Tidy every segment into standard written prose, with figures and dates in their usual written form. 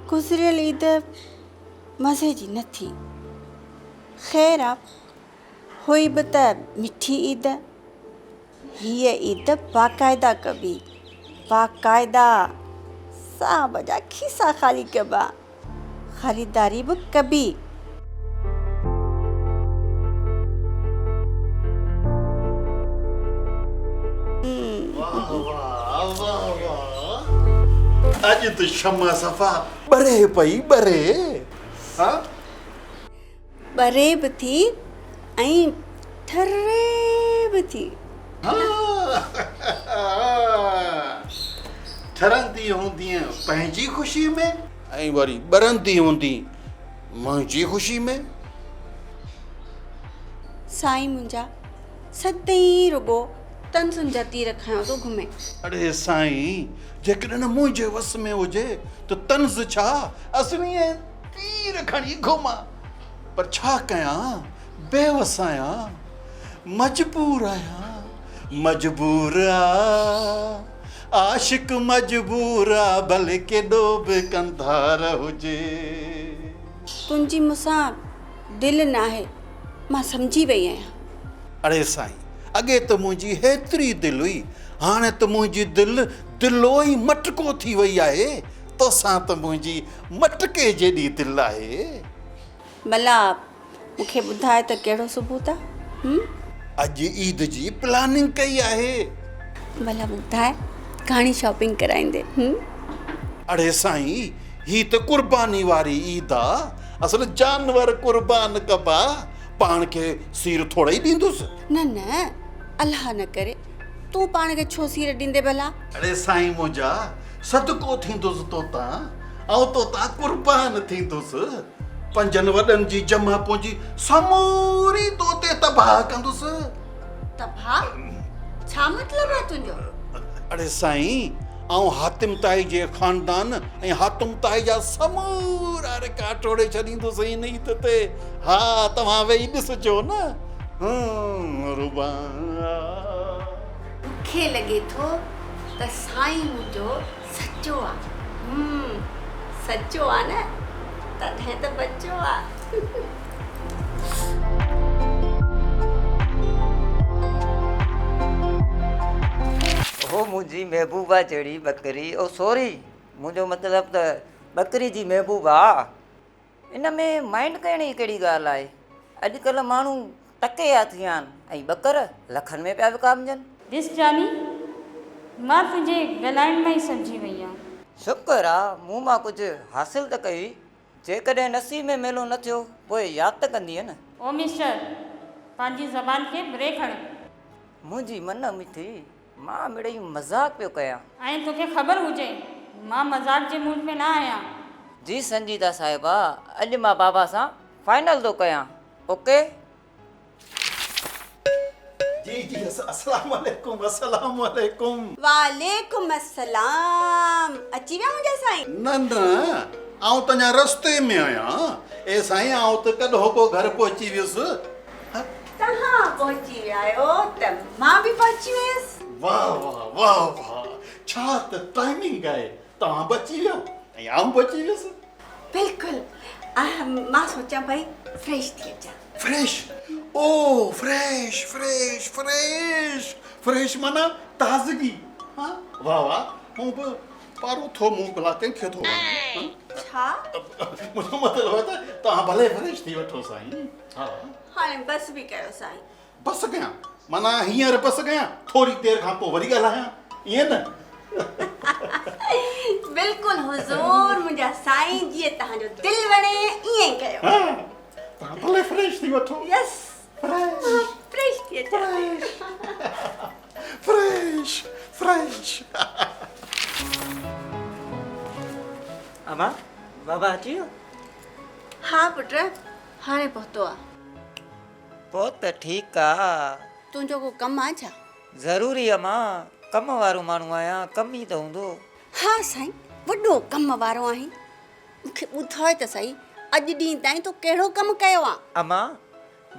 گذريل عيد مزي جي نه ٿي. خير آ، هئي به ته مٺي عيد. هيء عيد باقاعده ڪبي، باقاعده صاحب جا کيسا خالي ڪبا، خريداري به ڪبي. واه واه واه واه اڄ ته شمع صفا ٻري پئي ٻري ها. ٻري به ٿي ۽ ٺري به ٿي. ٺرندي هوندينء پنهنجي خوشيء ۾. ۽ وري ٻرندي هوندينء منهنجي خوشيء ۾. سائين منهنجا سدائين رڳو طنزن جا تير کنيو ٿو گهمين. اڙي سائين جيڪڏهن منهنجي وس ۾ هجي ته طنز ڇا اصلي ۽ تير کڻي گهمان پر ڇا ڪيان بيوس آهيان مجبور آهيان مجبور آ عاشق مجبور آ ڀلي ڪيڏو به ڪنڌار هجي. تنهنجي مون سان دل ناهي مان سمجهي وئي آهيان. اڙي سائين اڳي ته منهنجي هيتري دل هئي هاڻي ته منهنجي دل دلو ئي مٽڪو ٿي وئي آهي. توسان ته منهنجي مٽڪي جيڏي دل آهي. ڀلا مون کي ٻڌاء ته ڪهڙو ثبوت آ؟ هم؟ اڄ عيد جي پلاننگ ڪئي آهي. ڀلا ٻڌاء گهڻي شاپنگ ڪرائيندين؟ هم؟ اڙي سائين هي ته قرباني واري عيد آ، اصل جانور قربان ڪبا، پاڻ کي سير ٿورئي ڏيندس. نه نه الله نه ڪري، تون پاڻ کي ڇو سير ڏيندين ڀلا؟ اڙي سائين منهنجا صدقو ٿيندس توتان، آئون توتان قربان ٿيندس. پنجن وڏن جي جمع پونجي سموري تو تي تباهه ڪندس. تباهه؟ ڇا مطلب آهي تنهنجو؟ اڙي سائين، آئون حاتم طائي جي خاندان ۽ حاتم طائي جا سمورا رڪارڊ ٽوڙي ڇڏيندس هن عيد تي. ها، توهان ويهي ڏسجو نه. هون ربا. مون کي لڳي ٿو ته سائين منهنجو سچو آ. هم سچو آ نه تڏهن ته بچو آ. هو منهنجي محبوبا جهڙي ٻڪري او سوري منهنجو مطلب ته ٻڪري جي محبوبا. ان ۾ مائنڊ ڪرڻ جي ڪهڙي ڳالهه آهي؟ اڄڪلهه ماڻهو ٽڪي جا ٿي ويا آهن ۽ ٻڪر لکن ۾ پيا وڪامجن. ڏس جاني، مان تنهنجي ڳالهائڻ مان ئي سمجهي وئي آهيان. شڪر آ مون مان ڪجهه حاصل ته ڪيئي. جيڪڏهن نصيب ۾ ميلو نه ٿيو پوء ياد ته ڪندينء نه. او مسٽر، پنهنجي زبان کي بريڪ هڻ. منهنجي من مٺي، مان مڙئي مذاق پيو ڪيان. ۽ توکي خبر هجي مان مذاق جي موڊ ۾ نه آهيان. جي سنجيده صاحبه اڄ مان بابا سان فائنل ٿو ڪيان اوڪي. جي جي السلام عليڪم السلام عليڪم. وعليڪم السلام اچي ويا منهنجا سائين. نه نه آئون ته اڃا رستي ۾ آهيان. اي سائين آئون ته ڪڏهوڪو گهر پهچي ويس. توهان پهچي ويا آهيو ته مان به پهچي ويس. واه واه واه واه ڇا ته ٽائمنگ آهي توهان به اچي ويا ۽ آئون به اچي ويس. بلڪل مان سوچيان پئي فريش ٿي اچان. فريش او فريش فريش فريش فريش معنيٰ تازگي ها واه واه مون به پاروٿو منهن ڀلا ڪنهن کي ٿو وڻي. ڇا؟ منهنجو مطلب آهي ته توهان ڀلي فريش ٿي وٺو سائين. ها. هاڻي بس به ڪيو سائين. بس ڪيان معنيٰ هينئر بس ڪيان ٿوري دير کان پوء وري ڳالهايان ائين نه؟ بلڪل حضور منهنجا سائين جيئن توهان جو دل وڻي ائين ئي ڪيو. ها توهان ڀلي فريش ٿي وٺو. يس فريش فريش ٿي اچان. Fresh fresh. امان بابا اچي ويو؟ ها پٽ هاڻي پهتو آ. پوء ته ٺيڪ آ. تنهنجو ڪو ڪم آ ڇا؟ ضروري امان، ڪم وارو ماڻهو آهيان، ڪم ئي ته هوندو. ها سائين، وڏو ڪم وارو آهين. مون کي ٻڌاء ته سهي، اڄ ڏينهن تائين تو ڪهڙو ڪم ڪيو آ؟ امان،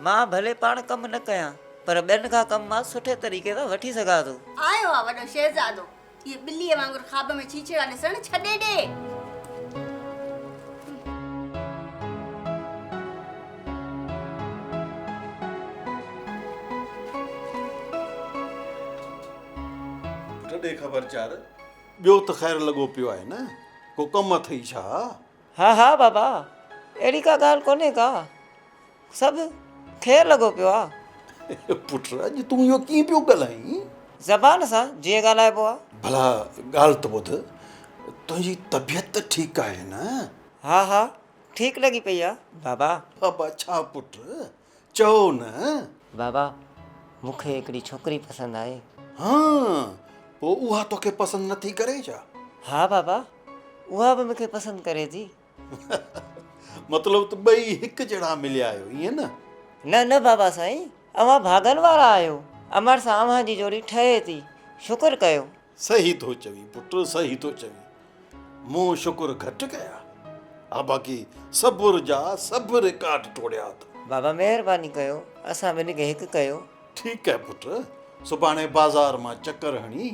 مان ڀلي پاڻ ڪم نه ڪيان، پر ٻين کان ڪم مان سٺي طريقي سان وٺي سگهان ٿو. آيو آ وڏو شهزادو. اهي ٻليء وانگر خواب ۾ ڇيڇڙا ڏسڻ ڇڏي ڏي. پٽ ڏي خبر چار، ٻيو ته خير لڳو پيو آهي نه؟ ڪو ڪم اٿئي ڇا؟ ها ها بابا، اهڙي ڪا ڳالهه ڪونهي ڪا، سڀ خير لڳو پيو آ. پٽ اڄ تون اهو ڪيئن پيو ڳالهائين؟ زبان سان جيئن ڳالهائبو آ. ڀلا ڳالهه ته ٻڌ، تنهنجي طبيعت ته ٺيڪ آهي نه؟ ها ها ٺيڪ لڳي پئي آ بابا. بابا ڇا پٽ؟ چئو نه. بابا مون کي هڪڙي ڇوڪري پسند آهي. ها پوء اها توکي پسند نٿي ڪري ڇا؟ ها بابا اها به مون کي پسند ڪري ٿي. مطلب ته ٻئي هڪ جهڙا مليا آهيو ائين نه؟ نه نه بابا سائين اوهان ڀاڳن وارا آهيو امڙ سان اوهان جي جوڙي ٺهي ٿي شڪر ڪيو. صحيح ٿو چوين پٽ صحيح ٿو چوين مون شڪر گهٽ ڪيا ها باقي صبر جا سڀ رڪارڊ ٽوڙيا اٿم. بابا مهرباني ڪيو اسان ٻنهي کي هڪ ڪيو. ٺيڪ آهي پٽ سڀاڻي بازار مان چڪر هڻي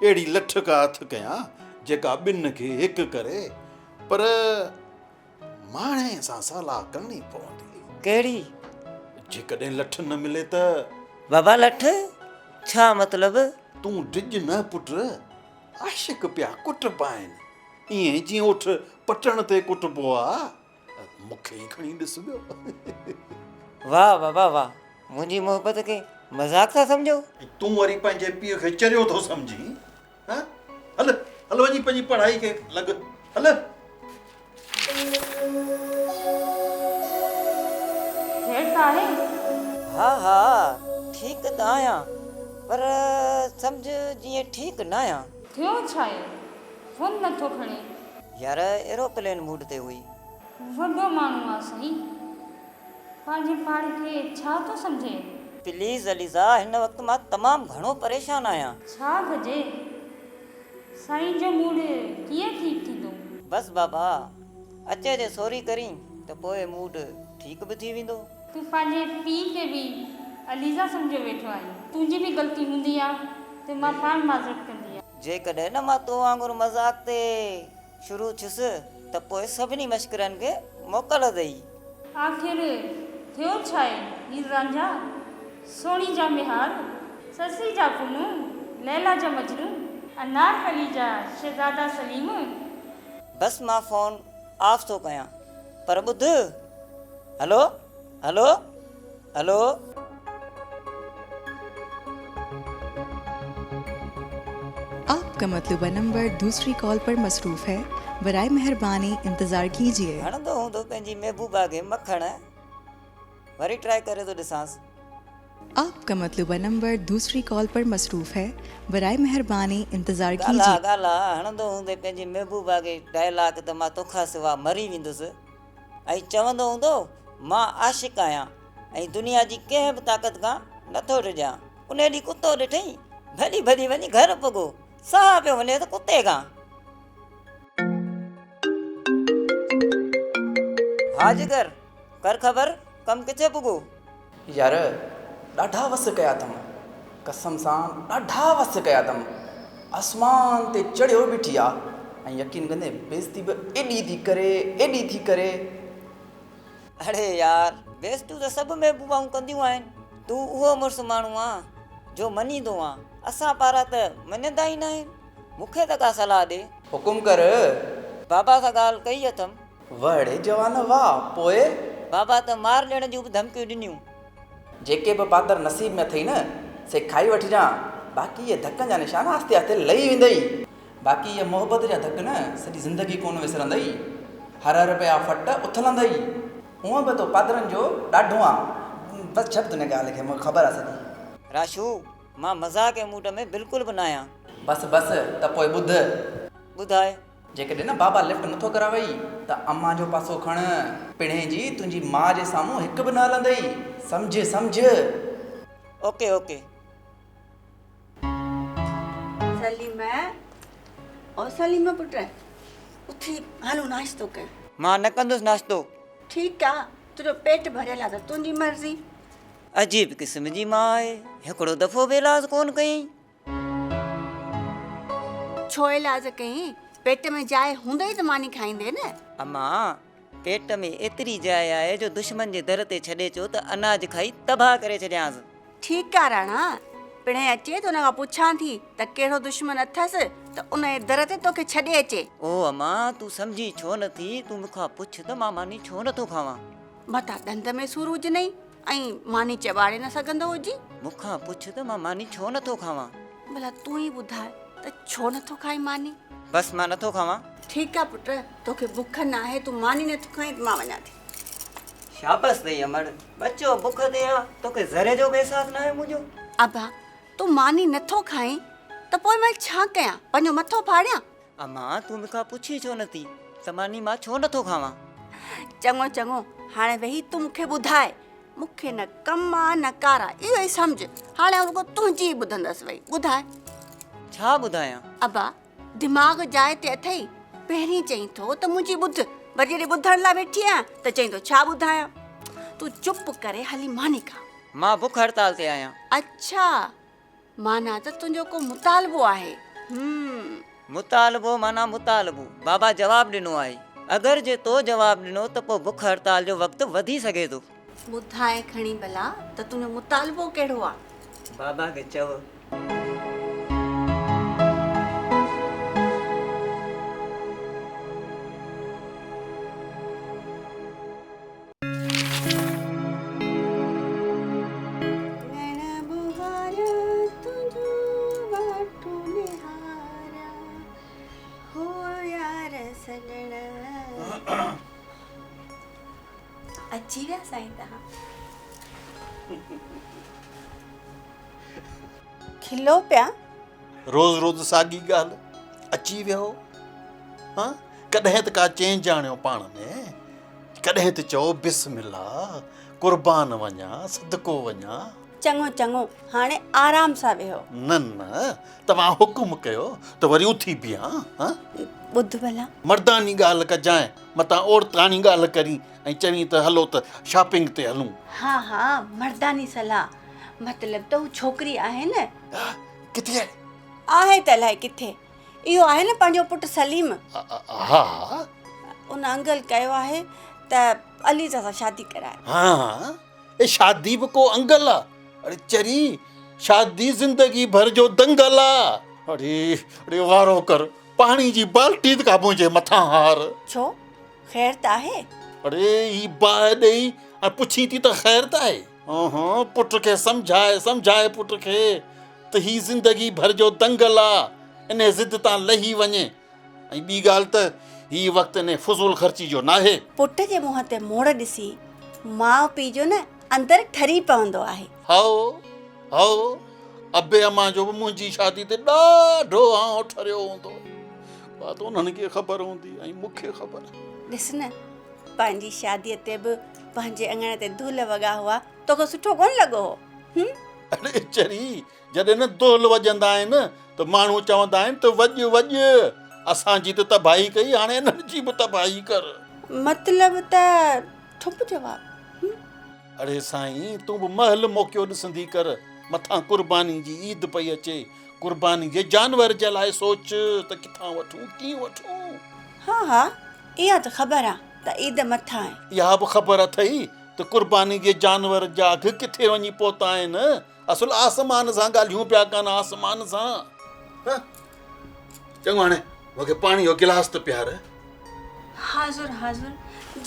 اهڙي لٺ ڪا هٿ ڪيان جيڪا ٻن کي هڪ ڪري پر ماڻهي سان صلاح ڪرڻي پوندي. ڪهڙي؟ جيڪڏهن لٺ نه ملي ته؟ بابا لٺ؟ ڇا مطلب؟ تون ڊڄ نه پٽ، عاشق پيا ڪٽبا آهن، ائين جيئن اٺ پٽڻ تي ڪٽبو آ. مون کي ئي کڻي ڏس ٻيو. واهه بابا واهه، منهنجي محبت کي مذاق ٿا سمجهو؟ ۽ تون وري پنهنجي پيء کي چريو ٿو سمجهين؟ ها هل هل وڃي پنهنجي پڙهائي کي لڳ هل. خير ته آهي؟ ها ها ٺيڪ ته آهيان پر سمجهه جيئن ٺيڪ ناهيان. ٿيو ڇا آهي؟ فون نه ٿو کڻي. يار ايروپلين موڊ تي هئي. وڏو ماڻهو آ سائين. پنهنجي پاڻ کي ڇا ٿو سمجهين؟ پليز عليزا هن وقت مان تمام گهڻو پريشان آهيان. ڇا ڪجي؟ سائين جو موڊ ڪيئن ٺيڪ ٿيندو؟ بس بابا اچي جي سوري ڪرين ته پوء موڊ ٺيڪ به ٿي ويندو. تون پنهنجي پيء کي به عليزا سمجهيو ويٺو آهين. تنهنجي به غلطي هوندي آ ته مان پاڻ معذرت ڪندي آ. جيڪڏهن نه مان تو وانگر مذاق تي شروع ٿيس ته پوء سڀني مشڪرن کي موڪل اٿئي. آخر ٿيو ڇاهي هير رانجها، سهڻي جا ميهار، سسئي جا پنهون، ليلا جا مجنون، انارڪلي جا شهزادا سليم. بس مان فون آف ٿو ڪيان پر ٻڌ هلو هلو هلو. آپ کا مطلوبه نمبر دوسري ڪال پر مصروف هي برائي مهرباني انتظار ڪيجئي. هڻندو هوندو پنهنجي محبوبا کي مکڻ وري ٽرائي ڪري ٿو ڏسانس. آپ کا مطلوبه نمبر دوسري ڪال پر مصروف هي برائي مهرباني انتظار ڳالها ڪيجئي. ڳالها هڻندو هوندي پنهنجي محبوبا کي ڊائلاگ ته مان توکان سوا مري ويندس ۽ چوندو هوندو مان عاشق آهيان ۽ دنيا جي ڪنهن به طاقت کان نٿو ڊڄان. انهيء ڏينهن ڪتو ڏٺئي، ڀڄي ڀڄي وڃي گهر پڳو. ساهه پيو وڃي ته ڪتي کان. ها جگر، ڪر خبر، ڪم ڪٿي پڳو؟ يار، ڏاڍا وس ڪيا اٿم. قسم سان ڏاڍا وس ڪيا اٿم. آسمان تي چڙهيو بيٺي آ ۽ يقين ڪندين بيعزتي به ايڏي ٿي ڪري، ايڏي ٿي ڪري. اڙي يار بيستون ته سڀ محبوبائون ڪنديون آهن، تون اهو مڙس ماڻهو آن جو مڃيندو آن، اسان پارا ته مڃندا ئي ناهن، مون کي ته ڪا صلاح ڏي. حڪم ڪر. بابا سان ڳالهه ڪئي اٿم. واه ڙي جوان واه، پوء؟ بابا ته مار ڏيڻ جون به ڌمڪيون ڏنيون. جيڪي به پادر نصيب ۾ اٿئي نه، سي کائي وٺجان، باقي اهي ڌڪن جا نشان آهستي آهستي لهي ويندئي. باقي اهي محبت جا ڌڪ نه سڄي زندگي ڪونه وسرندئي. هر هر پيا ڦٽ اٿلندئي. هونء به تون پادرن جو ڏاڍو آن. بس ڇڏ تون ان ڳالهه کي، مون کي خبر آ سڄي. راشو، مان مذاق ۽ موڊ ۾ بلڪل به ناهيان. بس بس ته پوء ٻڌ. ٻڌاء. جيڪڏهن نه بابا لفٽ نٿو ڪراوئي ته امان جو پاسو کڻ. پڻهين جي تنهنجي ماء جي سامهون هڪ به نه هلندئي. سمجهه سمجهه. Okay okay. Salima, او سليمه پٽ، اٿي هلون ناشتو ڪيون. مان نه ڪندس ناشتو. ٺيڪ آ، تنهنجو پيٽ ڀريل آ ته تنهنجي مرضي. عجيب قسم جي ماء آهي، هڪڙو دفعو به ايلاز ڪونه ڪيائين. ڇو ايلاز ڪيائين؟ پيٽ ۾ جاء هوندئي ته ماني کائيندين نه. امان، پيٽ ۾ ايتري جاء آهي جو دشمن جي در تي ڇڏي اچو ته اناج کائي تباهه ڪري ڇڏيانس. ٺيڪ آ راڻا، پڻهين اچي ته ان کان پڇان ٿي ته ڪهڙو دشمن اٿس ته ان جي در تي توکي ڇڏي اچي. او امان تون سمجهين ڇو نه ٿي، تون مون کان پڇ ته مان ماني ڇو نه ٿو کاوان. متان ڏند ۾ سور هجنئي ۽ ماني چٻاڙي نه سگهندو هجين. مون کان پڇ ته مان ماني ڇو نه ٿو کاوان. ڀلا تون ئي ٻڌاء ته ڇو نه ٿو کائين ماني؟ بس مان نه ٿو کاوان. ٺيڪ آ پٽ، توکي بک ناهي، تون ماني نه ٿو کائين ته مان وڃان ٿي. شابس اٿئي امڙ، ٻچو بک تي آ، توکي ذري جو به احساس ناهي منهنجو. ابا، تون ماني نه ٿو کائين ته پوء مان ڇا ڪيان، پنهنجو مٿو ڦاڙيان؟ امان، تون مون کان پڇين ڇو نه ٿي ته ماني مان ڇو نه ٿو کاوان؟ چڱو چڱو، هاڻي ويهي تون مون کي ٻڌاء. مون کي نه ڪم آ نه ڪار آ، اهو ئي سمجهه، هاڻي آئون رڳو تنهنجي ئي ٻڌندس. ويهي ٻڌاء. ڇا ٻڌايان؟ ابا، دماغ جاء تي اٿئي؟ پهرين چئين ٿو ته منهنجي ٻڌ، وري جڏهن ٻڌڻ لاء ويٺي آهيان ته چئين ٿو ڇا ٻڌايان؟ تون چپ ڪري هلي ماني کاء. مان بک هڙتال تي آهيان. اڇا، معنيٰ ته تنهنجو ڪو مطالبو آهي. هم. مطالبو معنيٰ مطالبو. بابا جواب ڏنو آهي. اگر جي تو جواب ڏنو ته پوء بک هڙتال جو وقت وڌي سگهي ٿو. ٻڌاء کڻي ڀلا ته تنهنجو مطالبو ڪهڙو آ؟ بابا کي چئو. ويڻ ٻوهاريان تنهنجون واٽون نهاريان هو يار سڄڻ. اچي ويا سائين توهان. کلو پيا. روز روز ساڳي ڳالهه اچي ويو ها ڪڏهن ته ڪا چينج آڻيو پاڻ ۾ ڪڏهن ته چئو بسم الله قربان وڃان صدقو وڃان. چڱو چڱو هاڻي آرام سان ويهو. نه نه توهان حڪم ڪيو ته وري اٿي بيهان ها. ٻڌ ڀلا. مرداني ڳالهه ڪجانء متان عورتاڻي ڳالهه ڪرين ۽ چوين ته هلو ته شاپنگ تي هلون. ها ها مرداني صلاح مطلب ته هو ڇوڪري آهي نه. ها ڪٿي آهي؟ آهي ته الائي ڪٿي. اهو آهي نه پنهنجو پٽ سليم. ها. ان انگل ڪيو آهي ته عليزا سان شادي ڪرائي. ها اي شادي به ڪو انگل آ. اڙي چري شادي زندگي ڀر جو دنگل آ. اڙي اڙي وارو ڪر پاڻي جي بالٽي ته ڪا منهنجي مٿان هار. ڇو خير ته آهي؟ اڙي هي باهه ڏئي ۽ پڇين ٿي ته خير ته آهي. اوهون پٽ کي سمجهاء سمجهاء پٽ کي ته هي زندگي ڀر جو دنگل آ انهي ضد تان لهي وڃي ۽ ٻي ڳالهه ته هي وقت انهي فضول خرچي جو ناهي. پٽ جي منهن تي موڙ ڏسي ماء پيء جو نه اندر ٺري پوندو آهي. هائو هائو ابي امان جو به منهنجي شادي تي ڏاڍو هانء ٺريو هوندو. اها ته انهن کي خبر هوندي ۽ مون کي خبر. ڏس نه پنهنجي شاديء تي به پنهنجي اڱڻ تي دهل وڳا هئا، توکي سٺو ڪونه لڳو هو؟ هم؟ اڙي چري، جڏهن نه دهل وڄندا آهن ته ماڻهو چوندا آهن ته وڄ وڄ، اسان جي ته تباهي ڪئي، هاڻي انهن جي به تباهي ڪر. مطلب ته ٺپ جواب، هم؟ اڙي سائين، تون به مهل موقعو ڏسندي ڪر، مٿان قرباني جي عيد پئي اچي، قرباني جي جانور جي لاء سوچ ته ڪٿان وٺون، ڪيئن وٺون؟ ها ها، اها ته خبر آ ته عيد مٿان آهي. اها به خبر اٿئي ته قرباني جي جانور جا اگهه ڪٿي وڃي پهتا آهن. اصل آسمان سان ڳالهيون پيا ڪن، آسمان سان. ها چڱو هاڻي مون کي پاڻي جو گلاس ته پيار. حاضر حاضر،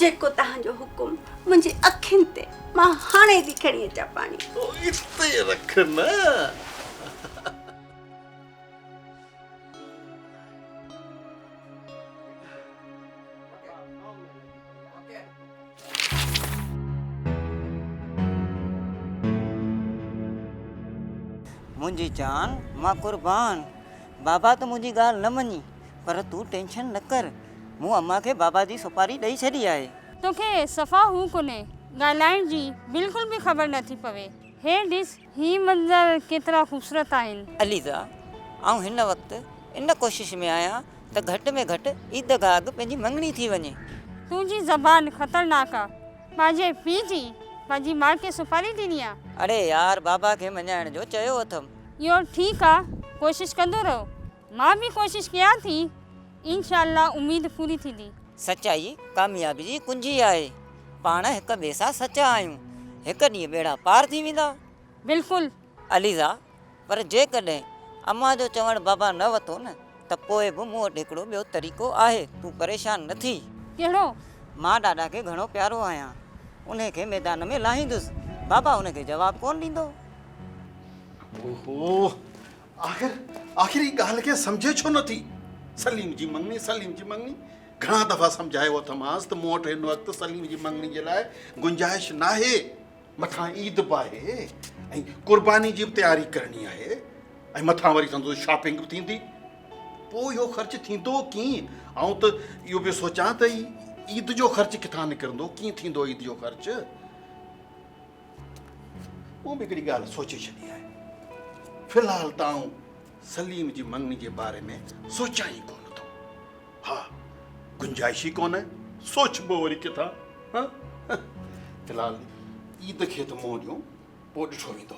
جيڪو توهان جو حڪم، منهنجي اکين تي، مان هاڻي ٿي کڻي اچان پاڻي. اتي رک نه. منهنجي جان مان قربان بابا ته منهنجي ڳالهه نه مڃي پر تون ٽينشن نه ڪر مون امان کي بابا جي سوپاري ڏئي ڇڏي آهي. توکي صفا هو ڪونهي ڳالهائڻ جي بلڪل به خبر نٿي پوي هي ڏس هي منظر ڪيترا خوبصورت آهن. عليزا، آئون هن وقت ان ڪوشش ۾ آهيان ته گهٽ ۾ گهٽ عيد کان اڳ پنهنجي مڱڻي ٿي وڃي. تنهنجي زبان خطرناڪ آ. پنهنجي پيء جي پنهنجي ماء کي سوپاري ڏني آ. اڙي يار بابا کي مڃائڻ جو چيو اٿم. اهو ٺيڪ آ ڪوشش ڪندو رهو. مان به ڪوشش ڪيان ٿي انشاء الله اميد پوري ٿيندي. سچائي ڪاميابي جي ڪنجي آهي. پاڻ هڪ ٻئي سان سچا آهيون. هڪ ڏينهن ٻيڙا پار ٿي ويندا. بلڪل. عليزا! پر جيڪڏهن امان جو چوڻ بابا نه وتو نه ته پوء به مون وٽ هڪڙو ٻيو طريقو آهي، تون پريشان نه ٿي. ڪهڙو؟ مان ڏاڏا کي گهڻو پيارو آهيان، انهي کي ميدان ۾ لاهيندس، بابا ان کي جواب ڪونه ڏيندو. اوهو! آخر آخر هي ڳالهه کي سمجهي ڇو نه ٿي؟ سليم جي مڱڻي، سليم جي مڱڻي. گهڻا دفعا سمجهايو اٿمانس ته مون وٽ هن وقت سليم جي مڱڻي جي لاء گنجائش ناهي. مٿان عيد به آهي ۽ قرباني جي به تياري ڪرڻي آهي ۽ مٿان وري سندس شاپنگ به ٿيندي. پوء اهو خرچ ٿيندو ڪيئن؟ آئون ته اهو پيو سوچان ته عيد جو خرچ ڪٿان نڪرندو، ڪيئن ٿيندو عيد جو خرچ؟ مون به هڪڙي ڳالهه سوچي ڇڏي آهي. في الحال ته آئون سليم جي مڱڻي جي باري ۾ سوچان ئي ڪونه ٿو. ها، گنجائش ئي ڪونه، سوچبو وري ڪٿان؟ ها، في الحال عيد کي ته منهن ڏيون، پوء ڏٺو ويندو.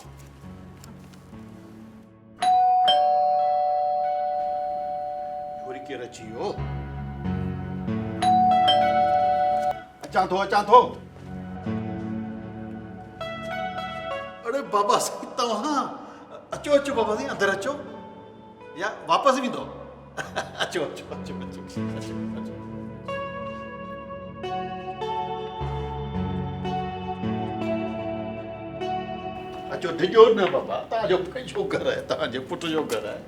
وري ڪير اچي ويو؟ اچان ٿو اچان ٿو. اڙي بابا سائين توهان اچو اچو بابا سائين اندر اچو يا واپس ويندو اچو اچو اچو اچو اچو اچو اچو ڊڄو نه بابا توهان جو پنهنجو گهر آهي توهان جي پٽ جو گهر آهي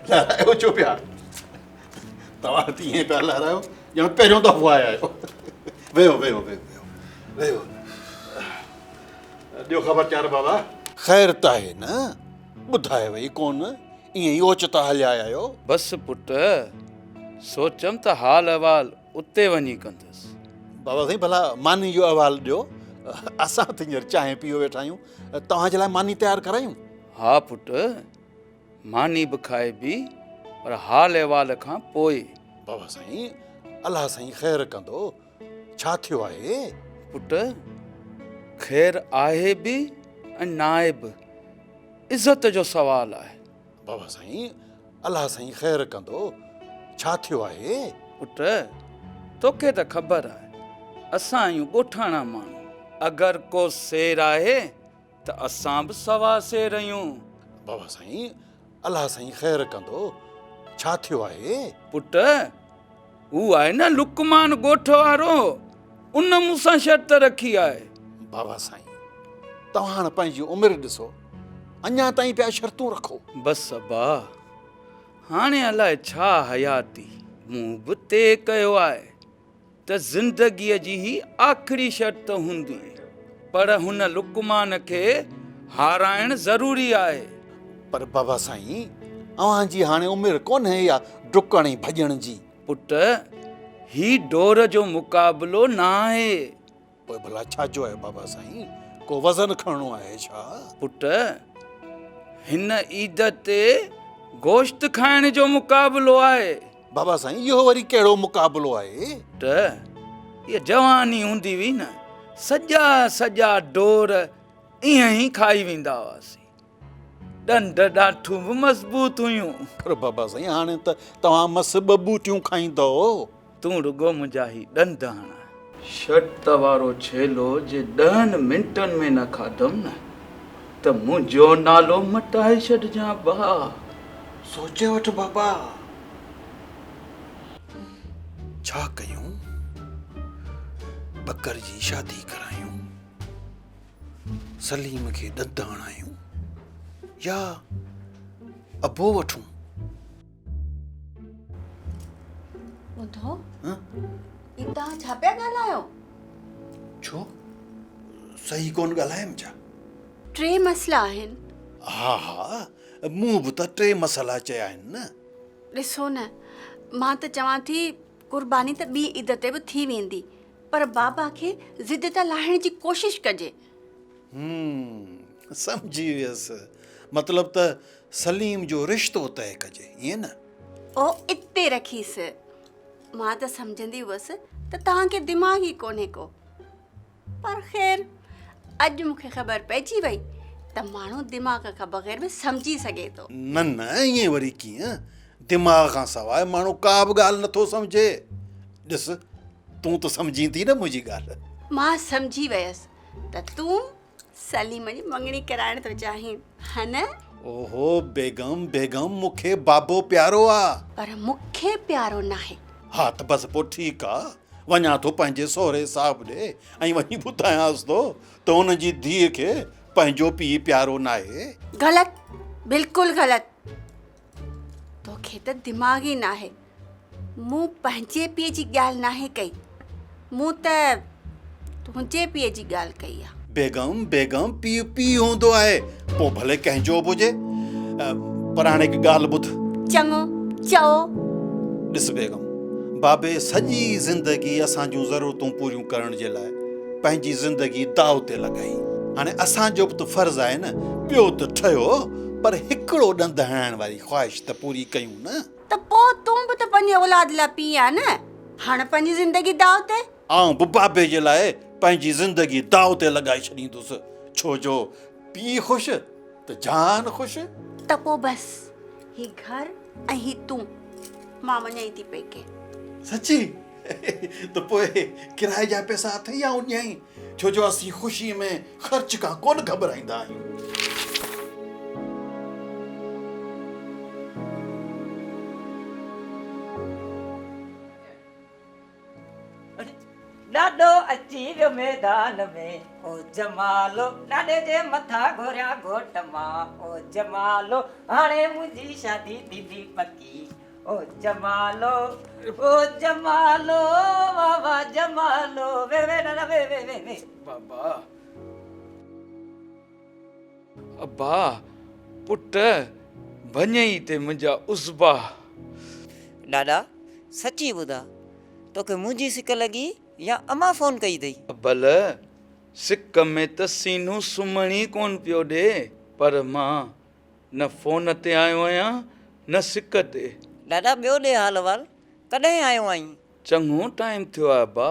لهرايو ڇو پيا توهان ته ائين پيا لهرايو ڄڻ پهريون دفعو آيا آهيو ويهو ويهو ويهو ويهو ڏيو خبر چار بابا خير ته آهي نه ٻڌايو ئي ڪونه ائين ئي اوچتا هليا آيا آهيو. بس پٽ، سوچيم ته حال احوال اتي وڃي ڪندس. بابا سائين ڀلا ماني جو احوال ڏيو، اسان ته هينئر چانهه پيو ويٺا آهيون، توهان جي لاء ماني تيار ڪرايون؟ ها پٽ، ماني به کائبي پر حال احوال کان پوء. بابا سائين، الله سائين خير ڪندو، ڇا ٿيو آهي؟ پٽ، خير آهي به ۽ ناهي به. عزت جو سوال آهي. بابا سائين، الله سائين خير ڪندو، ڇا ٿيو آهي؟ پٽ، توکي ته خبر آهي، اسان آهيون ڳوٺاڻا ماڻهو. اگر ڪو سير آهي ته اسان به سوا سير آهيون. بابا سائين، الله سائين خير ڪندو، ڇا ٿيو آهي؟ پٽ، هو آهي نه لقمان ڳوٺ وارو، ان مون سان شرط رکي آهي. بابا سائين، توهان هاڻ پنهنجي عمر ڏسو، اڃا تائين پيا شرطون رکو. بس ابا، هاڻي الائي ڇا حياتي. مون به طئي ڪيو آهي ته زندگيء جي هي آخري شرط هوندي، پر هن لقمان کي هارائڻ ضروري آهي. پر بابا سائين، اوهان جي هاڻي عمر ڪونهي اها ڊڪڻ ۽ ڀڄڻ جي. پٽ، هي ڊور جو مقابلو ناهي. پوء ڀلا ڇا جو آهي بابا سائين؟ ڪو وزن کڻڻو آهي ڇا؟ پٽ، هن عيد تي گوشت کائڻ جو مقابلو آهي. بابا سائين، اهو وري ڪهڙو مقابلو آهي؟ پٽ، اها جواني هوندي هئي نه، سڄا سڄا ڊور ائين ئي کائي ويندا هئاسين. ڏند ڏاٺون به مضبوط هيون. پر بابا سائين هاڻي ته توهان مس ٻه ٻوٽيون کائيندؤ. تون رڳو منهنجا هي ڏند هڻاء. شرط وارو ڇيلو جي ڏهن منٽن ۾ نه کاڌم نه ته منهنجو نالو مٽائي ڇڏجان ڀاء. سوچي وٺ بابا. ڇا ڪيون؟ ٻڪر جي شادي ڪرايون؟ سليم کي ڏند هڻايون يا ابو وٺون؟ ٻڌو هي توهان ڇا پيا ڳالهايو؟ ڇو صحيح ڪونه ڳالهايم ڇا؟ ٽي مسئلا آهن. ها ها مون به ته ٽي مسئلا چيا آهن نه. ڏسو نه مان ته چوان ٿي قرباني ته ٻي عيد تي به ٿي ويندي پر بابا کي ضد تان لاهڻ جي ڪوشش ڪجي. هم سمجهي ويس مطلب ته سليم جو رشتو طئي ڪجي ائين نه؟ او اتي رکيس. مان ته سمجهندي هئس ته توهان کي دماغ ئي ڪونهي ڪو. پر خير اڄ مون کي خبر پئجي وئي ته ماڻهو دماغ کان بغير به سمجهي سگهي ٿو. نه نه ائين وري ڪيئن؟ دماغ کان سواء ماڻهو ڪا به ڳالهه نٿو سمجهي. ڏس تون ته سمجهين ٿي نه منهنجي ڳالهه. مان سمجهي ويس ته تون سليم جي مڱڻي ڪرائڻ ٿو چاهين، ها نه؟ اوهو بيگم بيگم مون کي بابو پيارو آ. پر مون کي پيارو ناهي. ها ته بس پوء ٺيڪ آ، وڃان ٿو پنهنجي سهري صاحب ڏي ۽ وڃي ٻڌايانس ٿو ته هن جي ڌيء کي پنهنجو پيء پيارو ناهي. غلط، بلڪل غلط. توکي ته دماغ ئي ناهي. مون پنهنجي پيء جي ڳالهه ناهي ڪئي، مون ته تنهنجي پيء جي ڳالهه ڪئي آ. بيگم، بيگم، پيء پيء هوندو آهي، پوء ڀلي ڪنهن جو به هجي. پر هاڻي هڪ ڳالهه ٻڌ. چڱو، چئو. ڏس بيگم، بابي سڄي زندگي اسان جون ضرورتون پوريون ڪرڻ جي لاء پنهنجي زندگي داء تي لڳائي. هاڻي اسان جو به ته فرض آهي نه، ٻيو ته ٺهيو پر هڪڙو ڏند هڻائڻ واري خواهش ته پوري ڪيون نه. ته پوء تون به ته پنهنجي اولاد لاء پيء آهين نه، هاڻ پنهنجي زندگي داء تي. آئون به بابي جي لاء پنهنجي زندگي داء تي لڳائي ڇڏيندس، ڇو جو پيء خوش ته جان خوش. ته پوء بس هي گهر ۽ هي تون، مان وڃان ئي ٿي پيڪي. سچي؟ ته پوء ڪرائي جا پئسا اٿئي آئون ڏيائين، ڇو جو اسين خوشيء ۾ خرچ کان ڪونه گهٻرائيندا آهيون. ڏاڏو اچي ويو ميدان ۾، او جمالو ڏاڏي جي مٿان گهوريان گهوٽ مان، او جمالو هاڻي منهنجي شادي ٿيندي پڪي. او جمالو او جمالو واه واه جمالو وي وي نانا وي وي وي وي. بابا ابا پٽ ڀڃئي تي منهنجا عضبا. ڏاڏا سچي ٻڌا توکي منهنجي سڪ لڳي يا امان فون ڪئي اٿئي. ابل سڪ ۾ ته سينو سمهڻ ئي ڪونه پيو ڏي پر مان نه فون تي آيو آهيان نه سڪ تي. ڏاڏا ٻيو ڏي حال احوال ڪڏهن آيو آهين؟ چڱو ٽائيم ٿيو آهي ابا.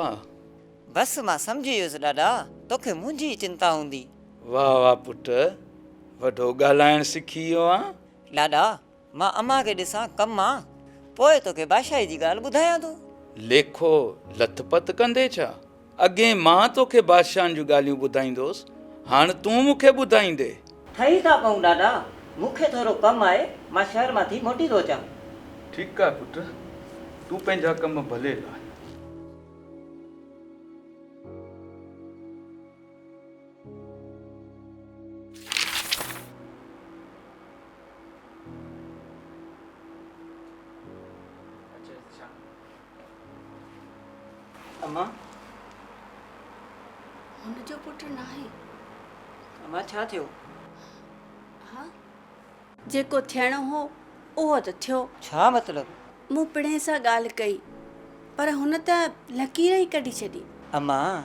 بس مان سمجهي ويس ڏاڏا توکي منهنجي ئي چنتا هوندي. واه واه پٽ وڏو ڳالهائڻ سکي ويو آن. ڏاڏا مان امان کي ڏسان ڪم آ پوء توکي بادشاهي جي ڳالهه ٻڌايان ٿو. ليکو لٿ پٿ ڪندي ڇا؟ اڳي مان توکي بادشاهن جون ڳالهيون ٻڌائيندو هوس، هاڻ تون مون کي ٻڌائيندي. ٺهي ٿا پئون ڏاڏا، مون کي ٿورو ڪم آهي، مان شهر مان ٿي موٽي ٿو اچان. ٺيڪ آهي پٽ، تون پنهنجا ڪم ڀلي لاهه. امان! هن جو پٽ ناهي. امان ڇا ٿيو؟ ها جيڪو ٿيڻو هو اهو ته ٿيو. ڇا مطلب؟ مون پڻهين سان ڳالهه ڪئي پر هن ته لڪير ئي ڪڍي ڇڏي. امان!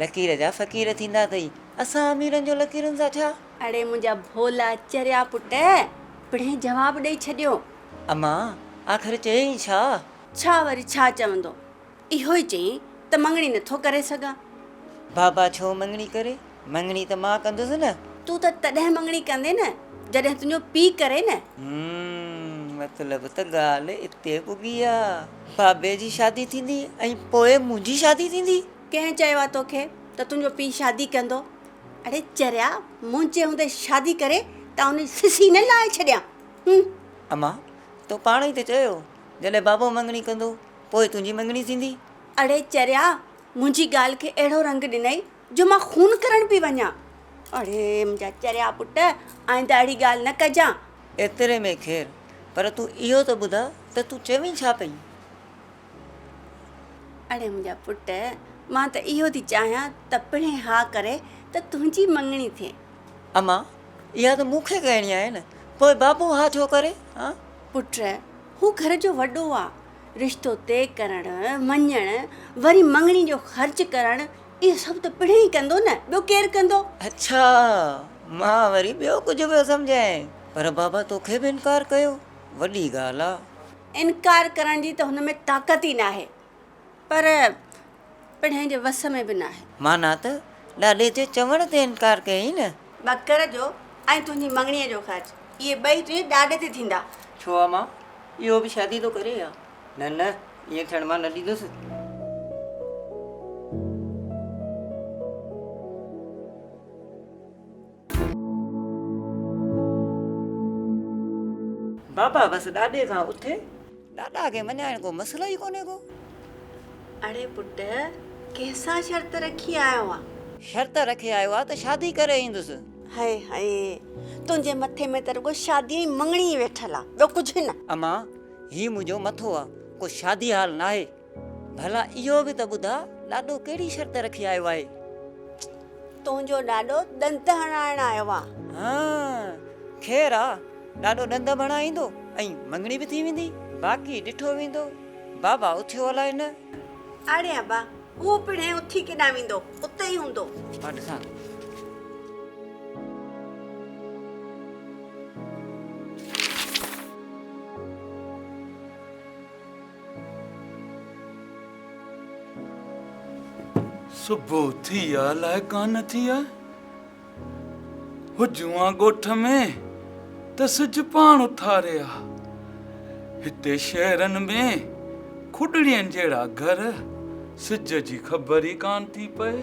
لڪير جا فقير ٿيندا اٿئي، اسان اميرن جو لڪيرن سان ڇا؟ اڙي منهنجا ڀولا چريا پٽ، پڻهين جواب ڏئي ڇڏيو. امان! آخر چيائين ڇا؟ ڇا وري ڇا چوندو، اهو ئي چيائين ته مڱڻي نٿو ڪري سگهان. بابا ڇو مڱڻي ڪري، مڱڻي ته مان ڪندس نه. تون ته تڏهن مڱڻي ڪندين نه، جڏهن تنهنجو پيء ڪري نه. مطلب ته ڳالهه اتي پڳي آ. بابي جي شادي ٿيندي ۽ پوء منهنجي شادي ٿيندي. ڪنهن چيو آ توکي ته تنهنجو پيء شادي ڪندو؟ اڙي چريا، منهنجي هوندي شادي ڪري ته آئون هن جي سسي نه لاهي ڇڏيان. امان، تو پاڻ ئي ته چيو جڏهن بابو مڱڻي ڪندو، پوء تنهنجي مڱڻي ٿيندي. اڙي چريا، منهنجي ڳالهه کي اهڙو رنگ ڏنئي جو مان خون ڪرڻ پئي وڃان. اڙي منهنجا چريا پٽ، آئنده اهڙي ڳالهه نه ڪجان. ايتري ۾ خير، پر تون اهو ته ٻڌاء ته تون چوين ڇا پئي؟ اڙي منهنجا پٽ، مان ته اهو ٿي چاهيان ته پڻهين ها ڪري ته تنهنجي مڱڻي ٿئي. امان، اها ته مون کي ڪرڻي آهي نه، پوء بابو ها ڇو ڪري؟ هان؟ پٽ، هو گهر جو وڏو آ، رشتو طئي ڪرڻ، مڃڻ، وري مڱڻي جو خرچ ڪرڻ، اهو سڀ ته پڻهين ئي ڪندو نه، ٻيو ڪير ڪندو؟ اڇا، مان وري ٻيو ڪجهه پيو سمجهان، پر بابا توکي به انڪار ڪيو، وڏي ڳالهه آ. انڪار ڪرڻ جي ته هن ۾ طاقت ئي ناهي، پر پڻهين جي وس ۾ به ناهي. معنيٰ ته ڏاڏي جي چوڻ تي انڪار ڪيائين نه؟ ٻڪر جو ۽ تنهنجي مڱڻيء جو خرچ، اهي ٻئي تنهنجي ڏاڏي تي ٿيندا. ڇو امان، اهو به شادي ٿو ڪري يا؟ نه نه، ائين ٿيڻ مان نه ڏيندس. بابا بس ڏاڏي کان اٿي. ڏاڏا کي مڃائڻ ڪو مسئلو ئي ڪونهي ڪو. اڙي پٽ ڪنهن سان شرط رکي آيو آن؟ شرط رکي آيو آ ته شادي ڪري ايندس. هائي هائي تنهنجي مٿي ۾ ته رڳو شادي ۽ مڱڻي ئي ويٺل آ ٻيو ڪجهه نه. امان هي منهنجو مٿو آ ڪو شادي هال ناهي. ڀلا اهو به ته ٻڌاء ڏاڏو ڪهڙي شرط رکي آيو آهي؟ تنهنجو ڏاڏو ڏند هڻائڻ آيو آ. ها خير آ ڏاڏو ڏند به هڻائيندو ۽ مڱڻي به ٿي ويندي. باقي ڏٺو ويندو. بابا اٿيو الائي نه؟ اڙي ابا هو پڻهين اٿي ڪيڏانهن ويندو اتي ئي هوندو. مان ڏسان ٿو. صبح ٿي آ الائي ڪانه ٿي آ. هجون آ ڳوٺ ۾ ته سج پاڻ اٿاري آ. هتي شهرن ۾ کڏڙين جهڙا گهر، سج جي خبر ئي ڪانه ٿي پئي.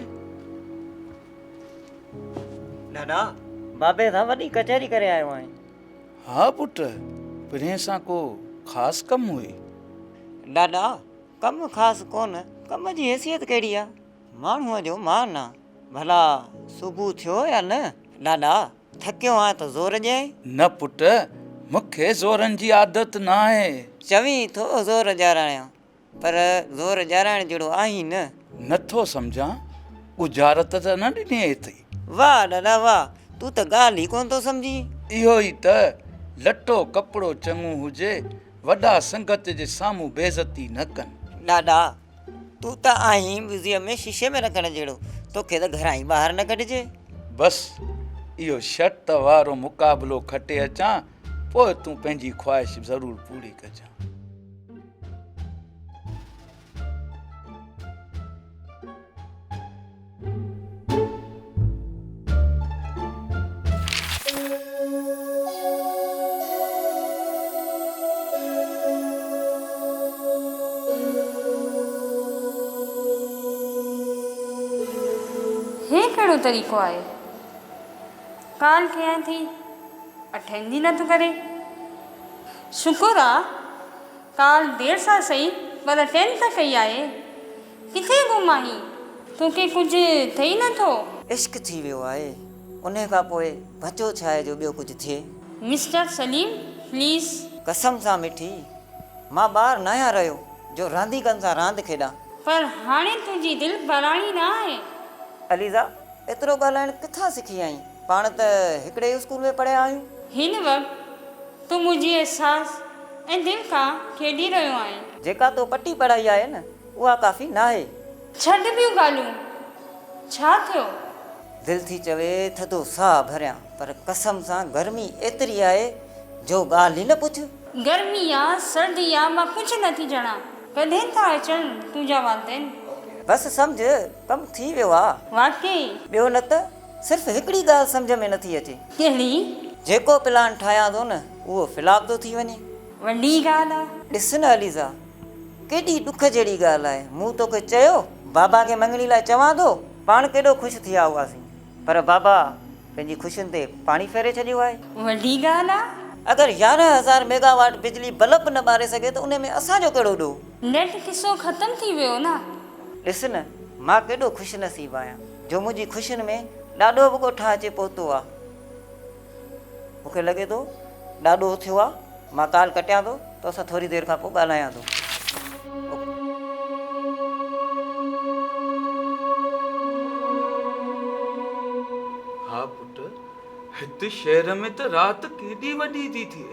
ڏاڏا، بابي سان وڏي ڪچهري ڪري آيو آهين. ها پٽ، پرين سان ڪو خاص ڪم هئي؟ ڏاڏا، ڪم خاص ڪونه، ڪم جي حيثيت ڪهڙي آ؟ ماڻهوء جو مان آ. ڀلا صبح ٿيو يا نه؟ ڏاڏا، ٿڪيو آهين ته زور ڏيانء؟ نه پٽ، مون کي زورن جي عادت ناهي. چوين ٿو زور ڏيارائيان، پر زور ڏيارائڻ جهڙو آهين نه. نه ٿو سمجهان، ڳجهارت ته نه ڏني اٿئي؟ واهه ڏاڏا واهه، تون ته ڳالهه ئي ڪونه ٿو سمجهين. اهو ئي ته لٽو ڪپڙو چڱو هجي، وڏا سنگت جي سامهون بيعزتي نه ڪن. ڏاڏا، تون ته آهين ميوزيم ۾ شيشي ۾ رکڻ جهڙو، توکي ته گهران ئي ٻاهر نه ڪڍجي. بس اهو شرط وارو مقابلو کٽي اچان، پوء تون پنهنجي خواهش ضرور پوري ڪجان. هي ڪهڙو طريقو آهي؟ ڪال ڪيان ٿي اٽينڊ ئي نٿو ڪري. شڪر آ ڪال دير سان سهي پر اٽينڊ ته ڪئي آهي. ڪٿي گم آهين؟ توکي ڪجهه ٿئي نه ٿو؟ عشق ٿي ويو آهي، انهي کان پوء بچو ڇا آهي جو ٻيو ڪجهه ٿئي. Mister Saleem please. قسم سان مٺي، مان ٻار ناهيان رهيو جو رانديڪن سان راند کيڏان. پر هاڻي تنهنجي دل ٻاراڻي نه آهي. عليزا، ايترو ڳالهائڻ ڪٿان سکي آهين؟ پاڻ ته هڪڙي ئي اسڪول ۾ پڙهيا آهيون. هن وقت تون منهنجي احساس ۽ دل کان کيڏي رهيو آهين. جيڪا تو پٽي پڙهائي آهي نه، اها ڪافي ناهي. ڇڏ ٻيون ڳالهيون، ڇا ٿيو؟ دل ٿي چوي ٿڌو ساهه ڀريان، پر قسم سان گرمي ايتري آهي جو ڳالهه ئي نه پڇ. گرمي آ، سردي آ، مان ڪجهه نه ٿي ڄاڻان. ڪڏهن ٿا اچن تنهنجا والدين؟ بس سمجهه، ڪم ٿي ويو آ. واقعي؟ ٻيو نه ته صرف هڪڙي ڳالهه سمجهه ۾ نٿي اچي. ڪهڙي؟ جيڪو پلان ٺاهيان ٿو نه، اهو فلاپ ٿو ٿي وڃي. وڏي ڳالهه آ. ڏس نه عليزا، ڪيڏي ڏک جهڙي ڳالهه آهي. مون توکي چيو، بابا کي مڱڻي لاء چوان ٿو. پاڻ ڪيڏو خوش ٿيا هئاسين. پر بابا پنهنجي خوشين تي پاڻي ڦيري ڇڏيو آهي. وڏي ڳالهه آ. اگر 11000 ميگا واٽ بجلي بلب نه ٻاري سگهي ته ان ۾ اسان جو ڪهڙو ڏوهه؟ نيٺ قصو ختم ٿي ويو نه. ڏس نه، مان ڪيڏو خوش نصيب آهيان، جو منهنجي خوشين ۾ ڏاڏو به ڳوٺان اچي پهتو آ. مون کي لڳي ٿو ڏاڏو اٿيو آ، مان ڪال ڪٽيان ٿو، توسان ٿوري دير کان پوء ڳالهايان ٿو. اوڪي. ها پٽ، هت شهر ۾ ته رات ڪيڏي وڏي ٿي ٿئي.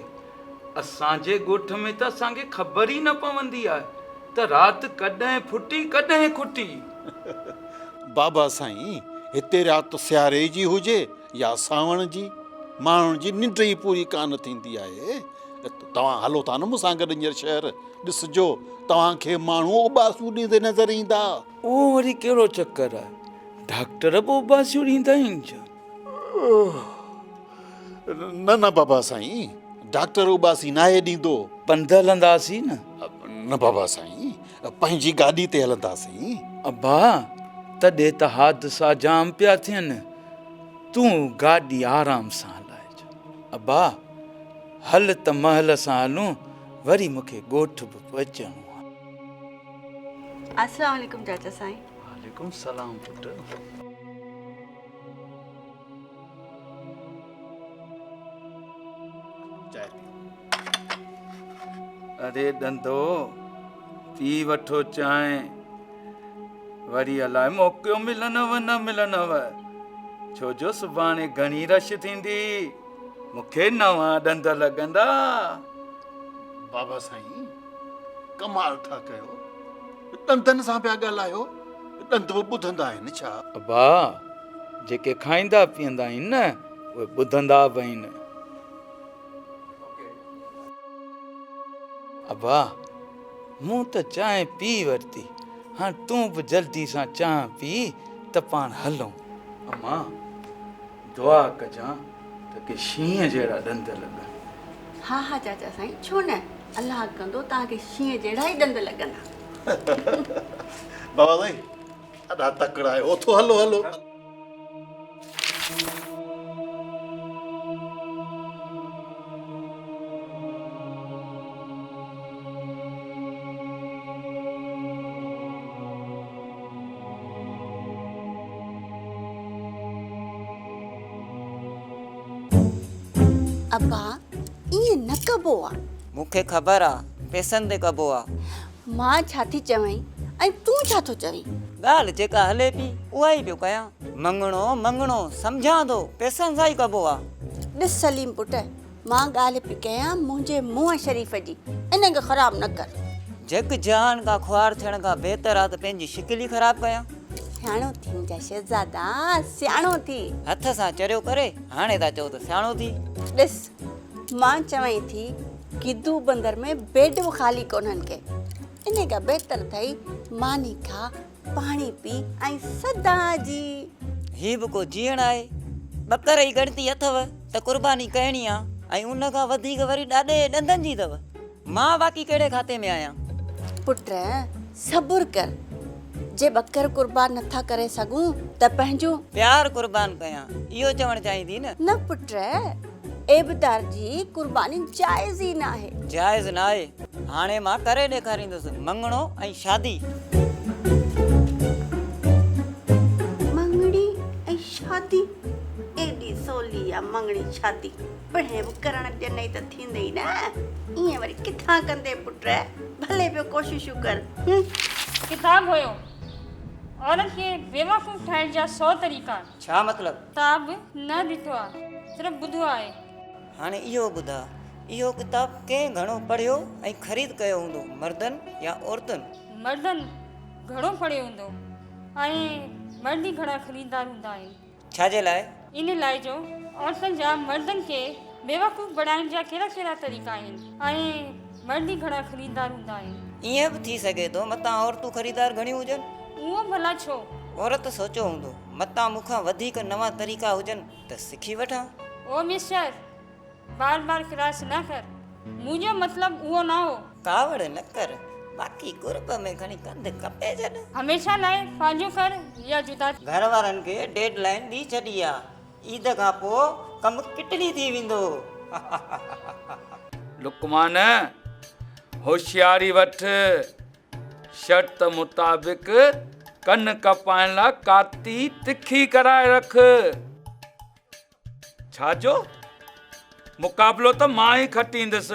اسان جي ڳوٺ ۾ ته اسان کي خبر ئي نه پوندي آهي ته رات ڪڏهن ڦٽي ڪڏهن کٽي. بابا سائين، هتي رات سياري جي هجي يا سانوڻ جي، ماڻهن جي ننڊ ئي پوري ڪانه ٿيندي آهي. توهان هلو ٿا نه مون سان گڏ هينئر شهر، ڏسجو توهان کي ماڻهو اٻاسيون ڏيندي نظر ايندا. اهو وري ڪهڙو چڪر آهي، ڊاڪٽر به اٻاسيون ڏيندا آهن ڇا؟ نه نه بابا سائين، ڊاڪٽر اٻاسي ناهي ڏيندو. پنڌ هلنداسين نه؟ نه بابا سائين، پنهنجي گاڏي تي هلنداسين. ابا، تڏهن ته حادثا جام پيا ٿين، تون گاڏي آرام سان هلائج. ابا، هل ته مهل سان هلون، وري مون کي ڳوٺ به پهچڻو آهي. السلام عليڪم چاچا سائين. وعليڪم السلام پٽ. چانهه پيو. اڙي ڏندو، پي وٺو چانهه. وري الائي موقعو ملنو نه ملنو، ڇو جو سڀاڻي گهڻي رش ٿيندي. مون کي نوان ڏند لڳندا. بابا سائين ڪمال ٿا ڪيو، ڏندن سان پيا ڳالهايو، ڏند به ٻڌندا آهن ڇا؟ ابا جيڪي کائيندا پيئندا آهن نه اهي ٻڌندا به آهن. ابا مون ته چانهه پي ورتي، هاڻ تون به جلدي سان چانهه پي ته پاڻ هلون. امان دعا ڪجان ته ڪي شينهن جهڙا ڏند لڳن. ها ها چاچا سائين ڇو نه الله ڪندو توهان کي شينهن جهڙا ئي ڏند لڳندا. بابا سائين ڏاڍا تڪڙا آهيو اٿو هلو هلو. ابا ائين نه ڪبو آ. مون کي خبر آ پئسن تي ڪبو آ. مان ڇا ٿي چوين ۽ تون ڇا ٿو چوين؟ ڳالهه جيڪا هلي پي اها ئي پيو ڪيان. مڱڻو مڱڻو سمجهان ٿو پئسن سان ئي ڪبو آ. ڏس سليم پٽ مان ڳالهه پئي ڪيان منهنجي منهن شريف جي، ان کي خراب نه ڪر. جڳ جهان کان خوار ٿيڻ کان بهتر آ ته پنهنجي شڪل ئي خراب ڪيان. سياڻو ٿي منهنجا شهزادا، سياڻو ٿي. هٿ سان چريو ڪري هاڻي ٿا چئو ته سياڻو ٿي. ڏس مان چوين ٿي گدو بندر ۾ بيڊ به خالي ڪونهن ڪي. انهي کان بهتر اٿئي ماني کاء پاڻي پي ۽ سدا جي. هي به ڪو جيئڻ آهي. ٻڪر جي ڳڻتي اٿو ته قرباني ڪرڻي آ ۽ ان کان وڌيڪ وري ڏاڏي جي ڏندن جي اٿو. مان باقي ڪهڙي کاتي ۾ آهيان. پٽ صبر ڪر. جي ٻڪر قربان نٿا ڪري سگهون ته پنهنجو. پيار قربان ڪيان اهو چوڻ چاهين ٿي نه. نه پٽ عيبدار جي قرباني جائز ئي ناهي. جائز ناهي. هاڻي مان ڪري ڏيکاريندس مڱڻو ۽ شادي. مڱڻي ۽ شادي ايڏي سولي آ مڱڻي شادي پڻهين به ڪرڻ ڏنئي ته ٿيندئي نه ائين وري ڪٿان ڪندين پٽ ڀلي پيو ڪوششون ڪر هون. ڪتاب هيو عورت کي بيوقوف ٺاهڻ جا سو طريقا. ڇا مطلب؟ ڪتاب نه ڏٺو آ صرف ٻڌو آهي. هاڻي اهو ٻڌاء، اهو ڪتاب ڪنهن گهڻو پڙهيو ۽ خريد ڪيو هوندو، مردن يا عورتن؟ مردن گهڻو پڙهيو هوندو ۽ مرد ئي گهڻا خريدار هوندا آهن. ڇا جي لاء؟ ان لاء جو عورتن جا مردن کي بيوقوف بڻائڻ جا ڪهڙا ڪهڙا طريقا آهن ۽ مرد ئي گهڻا خريدار هوندا آهن. ائين به ٿي سگهي ٿو متان عورتون خريدار گهڻيون هجن. اهو ڀلا ڇو؟ عورت سوچيو هوندو متان مون کان وڌيڪ نوان طريقا هجن ته سکي وٺان. او مسٽر! بار بار ڪراس نه ڪر. منهنجو مطلب اهو نه هو. ڪاوڙ نه ڪر. باقي قرب ۾ کڻي ڪنڌ ڪپي ڇڏ. هميشه لاء پنهنجو ڪر يا جدا ٿي. گهر وارن کي ڊيڊ لائين ڏئي ڇڏي آ. عيد کان پوء ڪم ڪٽلي ٿي ويندو. لقمان! هوشياري وٺ. شرط مطابق ڪن ڪپائڻ لاء ڪاتي تکي ڪرائي رک. ڇا جو؟ مقابلو ته مان ئي کٽيندس،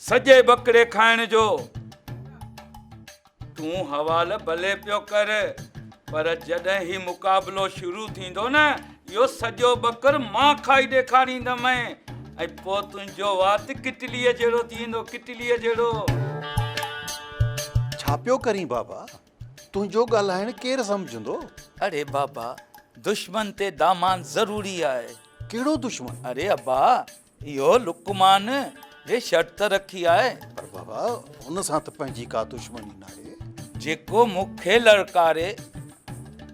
سڄي ٻڪري کائڻ جو. تون حوال ڀلي پيو ڪر، پر جڏهن هي مقابلو شروع ٿيندو نه، اهو سڄو ٻڪر مان کائي ڏيکاريندمئين ۽ پوء تنهنجو وات ڪٽليء جهڙو ٿي ويندو، ڪٽليء جهڙو. ڇا پيو ڪرين بابا؟ تنهنجو ڳالهائڻ ڪير سمجهندو؟ اڙي بابا، دشمن تي دامان ضروري آهي. ڪهڙو دشمن؟ اڙي ابا، اهو لقمان جي شرط رکي آهي. پر بابا، هن سان ته پنهنجي ڪا دشمني ناهي. جيڪو مون کي لڙڪاري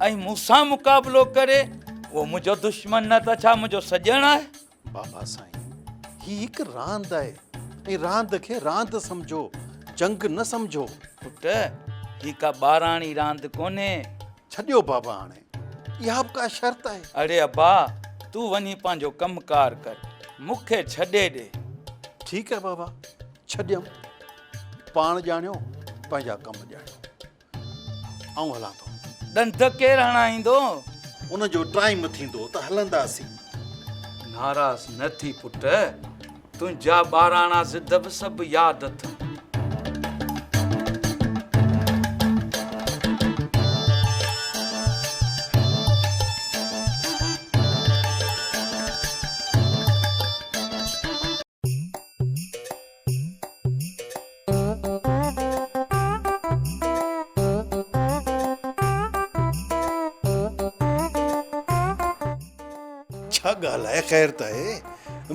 ۽ مون سان مقابلو ڪري، اهو منهنجو دشمن نه ته ڇا منهنجو سڄڻ آهي؟ بابا سائين، هي هڪ راند آهي ۽ راند کي راند سمجهو، جنگ نه سمجهو. پٽ، هي ڪا ٻاراڻي راند ڪونهي. ڇڏيو بابا هاڻي، اها به ڪا شرط آهي. اڙي ابا، تون وڃي پنهنجو ڪم ڪار ڪر، مون کي ڇڏي ڏي. ٺيڪ آهي بابا، ڇڏيم. پاڻ ڄاڻيو، پنهنجا ڪم ڄاڻيو. آئون هلان ٿو. ڏند ڪير هڻائيندو؟ ان جو ٽائيم ٿيندو ته هلنداسين. ناراض نه ٿي پٽ، تنهنجا ٻاراڻا ضد به سڀ ياد اٿم. ڇا ڳالهه آهي خير ته آهي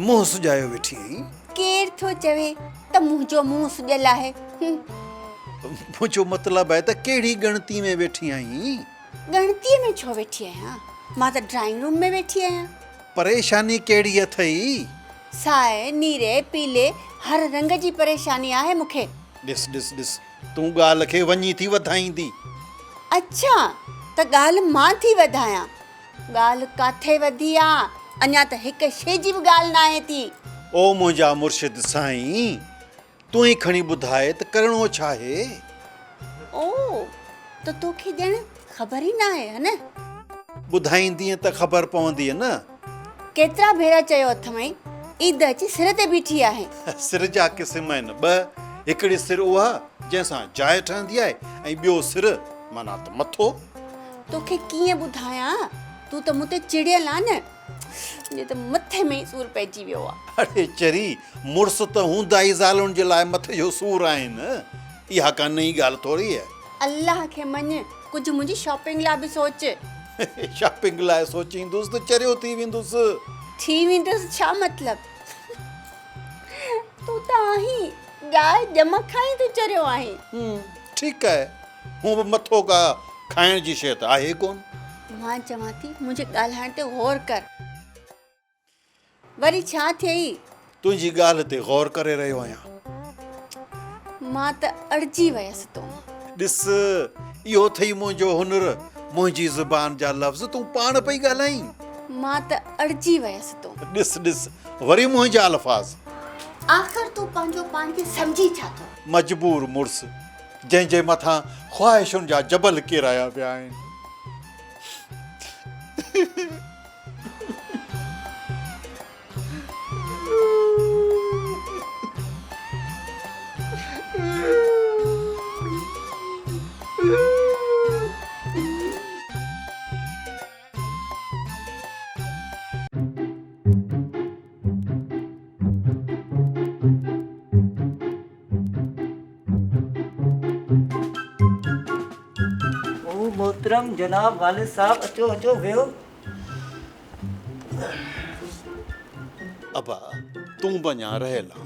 منهن سڄايو ويٺي آهين. ڪير ٿو چوي ته منهنجو منهن سڄيل آهي. منهنجو مطلب آهي ته ڪهڙي ڳڻتي ۾ ويٺي آهين. ڳڻتيء ۾ ڇو ويٺي آهيان مان ته ڊرائنگ روم ۾ ويٺي آهيان. پريشاني ڪهڙي اٿئي؟ سائي، نيري، پيلي هر رنگ جي پريشاني آهي مون کي. ڏس ڏس ڏس تون ڳالهه کي وڃي ٿي وڌائيندي. اڇا ته ڳالهه مان ٿي وڌايان. ڳالهه ڪاٿي وڌي آ، اڃا ته هڪ شيء جي به ڳالهه ناهي ٿي. او منهنجا مرشد سائين، تون ئي کڻي ٻڌاء ته ڪرڻو ڇاهي؟ او ته توکي ڄڻ خبر ئي ناهي ها نه؟ ٻڌائيندينء ته خبر پونديء نه. ڪيترا ڀيرا چيو اٿمئي، عيد اچي سر تي بيٺي آهي. سر جا قسم آهن ٻه، هڪڙي سر اها جنهن سان جاء ٺهندي آهي ۽ ٻيو سر معنيٰ ته مٿو. توکي ڪيئن ٻڌايان، تون ته مون تي چڙيل آن نه. منهنجي ته مٿي ۾ ئي سور پئجي ويو آ. اڙي چري، مڙس ته هوندا ئي زالن جي لاء مٿي جو سور آهن. اها ڪا نئين ڳالهه ٿوري آهي. الله کي مڃ، ڪجهه منهنجي شاپنگ لاء به سوچ. شاپنگ لاء سوچيندس ته چريو ٿي ويندس. ٿي ويندس ڇا مطلب؟ تون ته آهين ڳائي ڄم کان ئي تون چريو آهين. ٺيڪ آهي، هونء به مٿو ڪا کائڻ جي شيء ته آهي ڪونه. مان چوان ٿي منهنجي ڳالهائڻ تي غور ڪر. وري ڇا ٿيئي؟ تنهنجي ڳالهه تي غور ڪري رهيو آهيان. مان ته اڙجي ويس تو مان. ڏس، اهو اٿئي منهنجو هنر، منهنجي زبان جا لفظ تون پاڻ پئي ڳالهائين. مان ته اڙجي ويس تو مان. ڏس، ڏس، وري منهنجا الفاظ. آخر تون پنهنجو پاڻ کي سمجهين ڇا ٿو؟ مجبور مڙس، جنهن جي مٿان خواهشن جا جبل ڪيرايا ويا آهن. او محترم جناب والد صاحب اچو اچو ويهو. ابا تون به اڃا رهيل آن.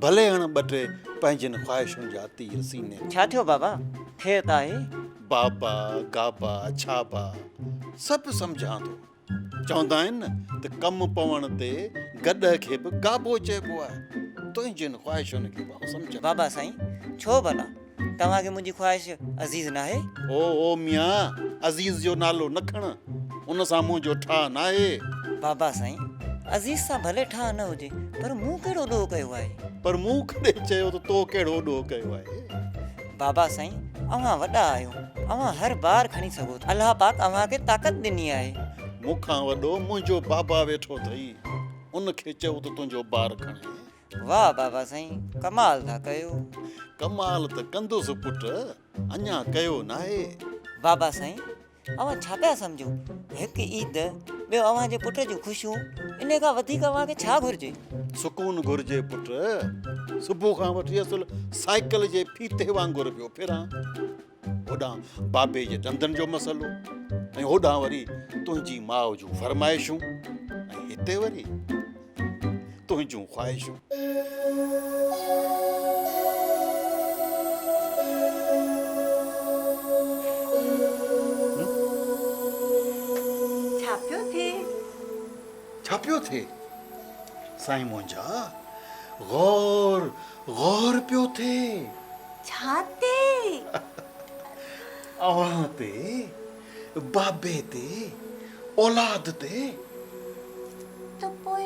ڀلي هڻ ٻه ٽي پنهنجين خواهشن جا تير سيني ۾. ڇا ٿيو بابا خير ته آهي؟ بابا گابا ڇابا سڀ سمجهان ٿو. چوندا آهن نه ته ڪم پوڻ تي گڏهه کي به گابو چئبو آهي. تنهنجين خواهشن کي به آئون سمجهان ٿو. بابا سائين ڇو ڀلا؟ توهان کي منهنجي خواهش عزيز ناهي؟ او او ميان عزيز جو نالو نه کڻ، ان سان منهنجو ٺاهه ناهي. بابا سائين عزيز سان ڀلي ٺاهه نه هجي پر مون ڪهڙو ڏوهه ڪيو آهي؟ پر مون ڪڏهن چيو ته تو ڪهڙو ڏوهه ڪيو آهي؟ بابا سائين اوهان وڏا آهيو اوهان هر بار کڻي سگهو ٿا الله پاڪ اوهان کي طاقت ڏني آهي. مون کان وڏو منهنجو بابا ويٺو اٿئي ان کي چئو ته تنهنجو بار کڻي. واهه بابا سائين ڪمال ٿا ڪيو. ڪمال ته ڪندس پٽ اڃا ڪيو ناهي. بابا سائين اوهان ڇا پيا سمجهو؟ هڪ عيد، ٻيو اوهان جي پٽ جون خوشيون، انهي کان وڌيڪ اوهان کي ڇا گهرجي؟ سڪون گهرجي پٽ، صبح کان وٺي اصل سائيڪل جي ڦيٿي وانگر پيو ڦران. هوڏانهن بابي جي ڏندن جو مسئلو ۽ هوڏانهن وري تنهنجي ماء جون فرمائشون ۽ هتي وري تنهنجون خواهشون. ڇا پيو ٿئي؟ ڇا پيو ٿئي؟ سائين منهنجا، غور غور پيو ٿئي. ڇا تي؟ اوهان تي، بابي تي، اولاد تي. ته پوء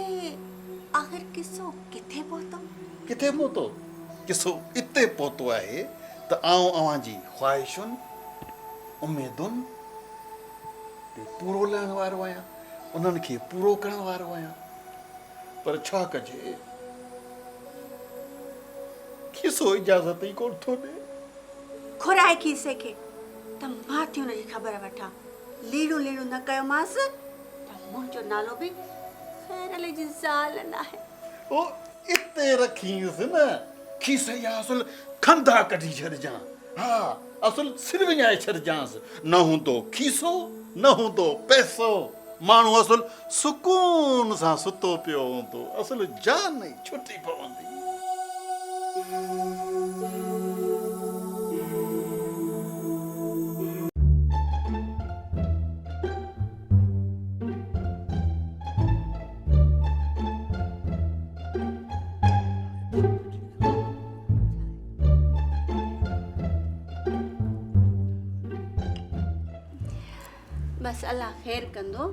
آخر قصو ڪٿي پهتو؟ ڪٿي پهتو؟ قصو اتي پهتو آهي ته آئون اوهان جي خواهشن، اميدن تي پورو لهڻ وارو آهيان، انهن کي پورو ڪرڻ وارو آهيان. پر ڇا ڪجي، کيسو اجازت ئي ڪونه ٿو ڏئي. گهرائي کيسي کي ته مان ٿي ان جي خبر وٺان. ليڙون ليڙون نه ڪيومانس ته منهنجو نالو به خير علي جي زال ناهي. او اتي رکينس نه، کيسي جا اصل کنڌا ڪڍي ڇڏجان. ها، اصل سر وڃائي ڇڏجانس. نه هوندو کيسو، نه هوندو پئسو. ماڻهو اصل سڪون سان ستو پيو هوندو، اصل جان ئي ڇٽي پوندي. بس الله خير ڪندو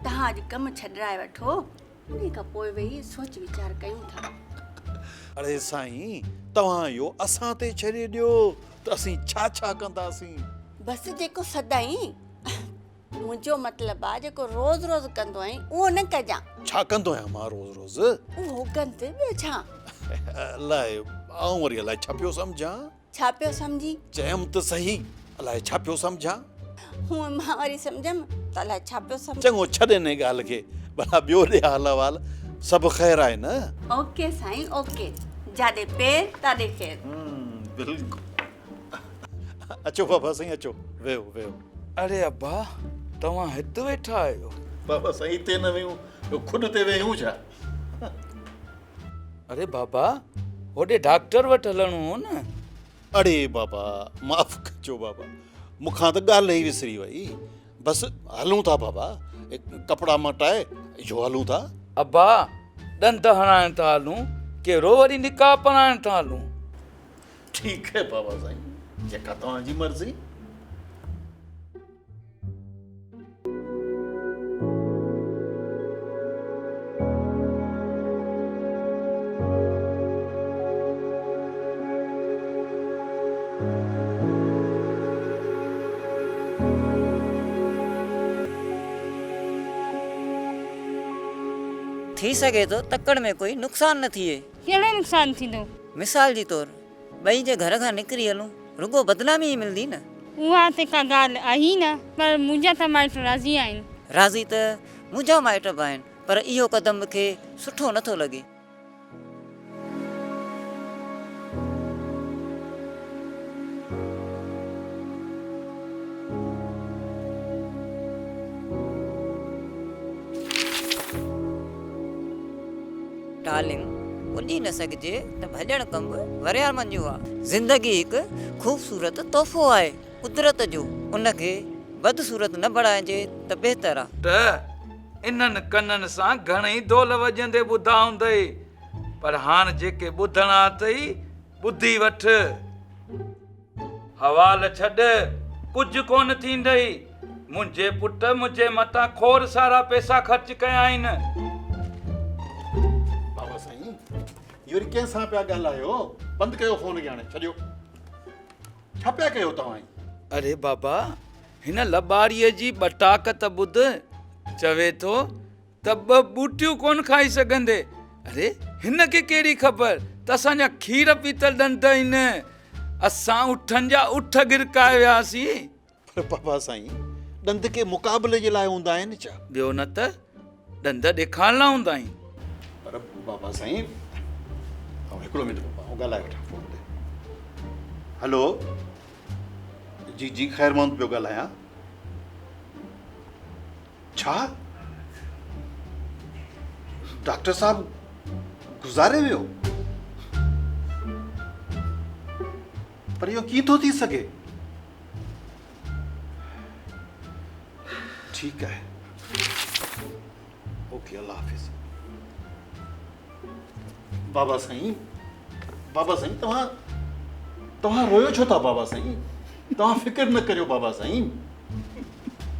توهان اڄ ڪم ڇڏرائي وٺو انهي کان پوء ويهي سوچ ويچار ڪيون ٿا. اڙي سائين توهان اهو اسان تي ڇڏي ڏيو ته اسين ڇا ڇا ڪنداسين. بس جيڪو سدائين منهنجو مطلب آ جيڪو روز روز ڪندو آهين اهو نه ڪجان. ڇا ڪندو آهيان مان روز روز؟ اهو گند ٻيو ڇا؟ الائي آئون وري الائي ڇا پيو سمجهان. ڇا پيو سمجهين؟ چيم ته سهي، الائي ڇا پيو سمجهان. هونء مان وري سمجهيم ته الائي ڇا پيو سمجهين. چڱو ڇڏ انهيء ڳالهه کي، ڀلا ٻيو ڏي حال احوال، سڀ خير آهي نه؟ اوڪي سائين اوڪي، جاڏي پير تاڏي خير. بلڪل. اچو بابا سائين اچو، ويهو ويهو. اڙي ابا، توهان هت ويٺا آهيو؟ بابا سائين هتي نه ويهون ته کڏ تي ويهون ڇا؟ اڙي بابا هوڏي ڊاڪٽر وٽ هلڻو هو نه. اڙي بابا معاف ڪجو بابا مون کان ته ڳالهه ئي وسري وئي بس هلون ٿا بابا ڪپڙا مٽائي اجهو هلون ٿا. ابا ڏند هڻائڻ ٿا هلون ڪهڙو وري نڪاح پڙهائڻ ٿا هلون. ٺيڪ هي بابا سائين جيڪا توهان جي مرضي. ٿي سگهي ٿو تڪڙ ۾ ڪوئي نقصان نه ٿئي. ڪهڙو نقصان ٿيندو؟ مثال جي طور ٻئي جي گهر کان نڪري هلون، رڳو بدنامي ئي ملندي نه. اها ته ڪا ڳالهه آهي ئي نه، پر منهنجا ته مائٽ راضي آهن. راضي ته منهنجا مائٽ به آهن، پر اهو قدم مون کي سٺو نه ٿو لڳي. ڊارلنگ، پڄي نه سگهجي ته ڀڄڻ ڪم به وريامن جو آ. زندگي هڪ خوبصورت تحفو آهي قدرت جو، ان کي بدصورت نه بڻائجي ته بهتر آ. ته انهن ڪنن سان گهڻئي دول وڄندي ٻڌا هوندئي، پر هاڻ جيڪي ٻڌڻا اٿئي، ٻڌي وٺ. حوال ڇڏ، ڪجهه ڪونه ٿيندئي. منهنجي پٽ منهنجي مٿان کوڙ سارا پئسا خرچ ڪيا آهن. بابا سائين، هي وري ڪنهن سان پيا ڳالهايو؟ بند ڪيو فون کي هاڻي، ڇڏيو. ڇا پيا ڪيو توهان هي؟ اڙي بابا، هن لٻاڙيء جي ٻٽاڪ ته ٻڌ. چوي ٿو ته ٻه ٻوٽيون ڪونه کائي سگهندي. اڙي هن کي ڪهڙي خبر ته اسان جا کير پيتل ڏند آهن. اسان اٺن جا اٺ گرڪائي وياسين. پر بابا سائين ڏند ڪي مقابلي جي لاء هوندا آهن ڇا؟ ٻيو نه ته ڏند ڏيکارڻ لاء هوندا آهن. پر بابا سائين هڪڙو منٽ بابا آئون ڳالهائي وٺان فون تي. هلو جي جي خير محمد پيو ڳالهايان. ڇا؟ ڊاڪٽر صاحب گذاري ويو؟ پر اهو ڪيئن ٿو ٿي سگهي؟ ٺيڪ آهي اوڪي الله حافظ بابا سائين بابا سائين توهان توهان رويو ڇو ٿا بابا سائين توهان فڪر نه ڪريو بابا سائين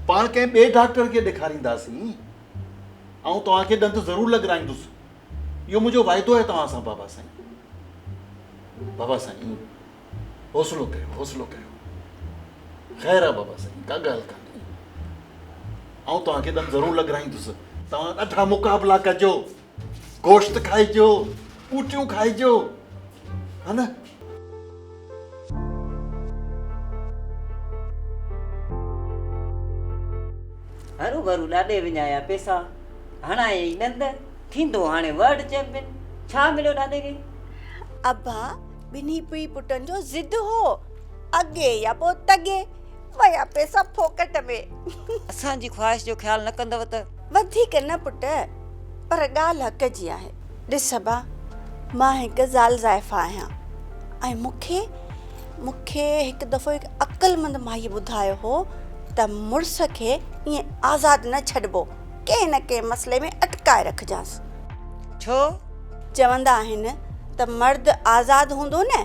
پاڻ ڪنهن ٻئي ڊاڪٽر کي ڏيکارينداسين آئون توهان کي ڏند ضرور لڳرائيندس اهو منهنجو واعدو آهي توهان سان بابا سائين. بابا سائين حوصلو ڪيو حوصلو ڪيو. خير آهي بابا سائين ڪا ڳالهه ڪانهي. آئون توهان کي ڏند ضرور لڳرائيندس. توهان ڏاڍا مقابلا ڪجو. گوشت کائجو، ٻوٽيون کائجو. ها نه؟ هروڀرو ڏاڏي وڃايا پئسا، هڻايائين ڏند، ٿيندو هاڻي ورلڊ چيمپين، ڇا مليو ڏاڏي کي؟ ابا ٻنهي پيء پٽن جو ضد هو، اڳي يا پوء تڳي، ويا پئسا ڦوڪٽ ۾. اسان جي خواهش جو خيال نه ڪندؤ ته. وڌيڪ نه پٽ، پر ڳالهه حق جي آهي. ڏس ابا، مان هڪ زال زائفه آهيان ۽ مون کي مون کي هڪ دفعو هڪ عقلمند مائيء ٻڌايو هو ته مڙس کي ائين آزاد نه ڇڏبو، ڪنهن نه ڪنهن مسئلي ۾ اٽڪائي رکجانس. ڇو؟ چوندا آهن ته مرد آزاد هوندو نه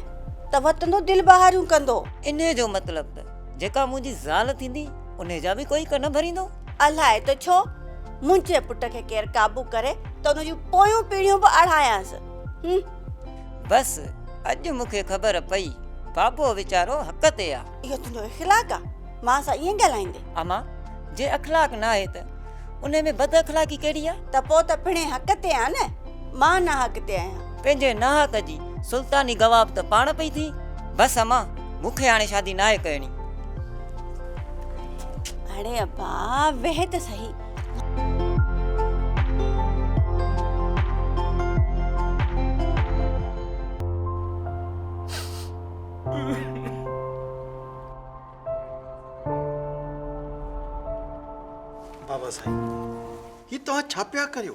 ته وتندو دل بهاريون ڪندو. انهيء جو مطلب ته جيڪا منهنجي زال ٿيندي، انهيء جا به ڪوئي ڪن ڀريندو؟ الائي ته ڇو؟ منهنجي پٽ کي ڪير قابو ڪري ته ان جون پويون پيڙهيون به اڙايانس. هم. بس اڄ مون کي خبر پئي بابو ويچارو حق تي آ. اهو تنهنجو اخلاق آ مان سان ائين ڳالهائيندين. امان جي اخلاق ناهي ته انهي ۾ بد اخلاقي ڪهڙي آ؟ ته پوء ته پڻهين حق تي آ نه مان ناحق تي آهيان. پنهنجي ناحق جي سلطاني گواهه به ته پاڻ پئي ٿي. بس امان مون کي هاڻي شادي ناهي ڪرڻي. اڙي ابا ويهه ته سهي. بابا سائين هي توهان ڇا پيا ڪريو؟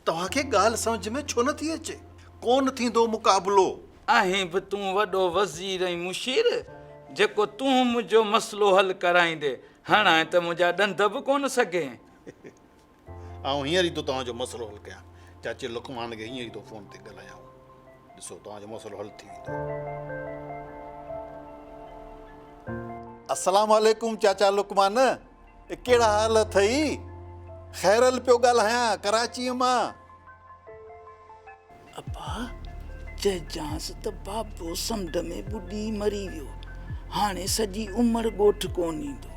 توهان کي ڳالهه سمجهه ۾ ڇو نٿي اچي؟ ڪونه ٿيندو مقابلو. آهين به تون وڏو وزير ۽ مشير، جيڪو تون منهنجو مسئلو حل ڪرائيندين. هڻائين ته منهنجا ڏند به ڪونه سگهين. آئون هينئر ئي ٿو توهان جو مسئلو حل ڪيان. چاچي لقمان کي هينئر ئي ٿو فون تي ڳالهايان. ڏسو توهان جو مسئلو حل ٿي ويندو. السلام عليڪم چاچا لقمان. ڪهڙا حال اٿئي؟ خيرل پيو ڳالهايان ڪراچيء مان. ابا، چئجانس ته بابو سمنڊ ۾ ٻڏي مري ويو، هاڻي سڄي عمر ڳوٺ ڪونه ايندو.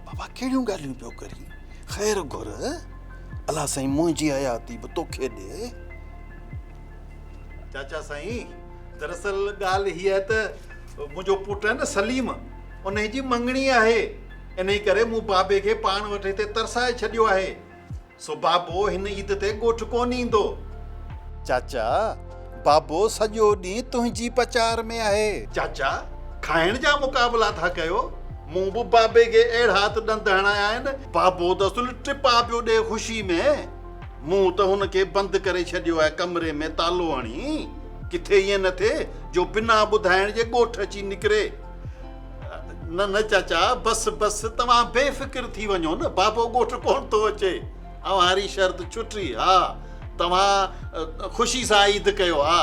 بابا ڪهڙيون ڳالهيون پيو ڪرين، خير گهر، الله سائين منهنجي حياتي به توکي ڏي. چاچا سائين، دراصل ڳالهه هيء آهي ته منهنجو پٽ آهي نه سليم، انهي جي مڱڻي آهي، انهي ڪري مون بابي کي پاڻ وٽ هتي ترسائي ڇڏيو آهي. سو بابو هن عيد تي ڳوٺ ڪونه ايندو. چاچا، بابو سڄو ڏينهن تنهنجي پچار ۾ آهي. چاچا، کائڻ جا مقابلا ٿا ڪيو؟ مون به بابي کي اهڙا ته ڏند هڻايا آهن، بابو ته اصل ٽپا پيو ڏئي خوشي ۾. مون ته هن کي بند ڪري ڇڏيو آهي ڪمري ۾ تالو هڻي، ڪٿي ائين نه ٿئي جو بنا ٻڌائڻ جي ڳوٺ اچي نڪري. نه نه چاچا بس بس توهان بي فڪر ٿي وڃو نه بابو ڳوٺ ڪونه ٿو اچي اوهاري شرط ڇٽي ها توهان خوشي سان عيد ڪيو ها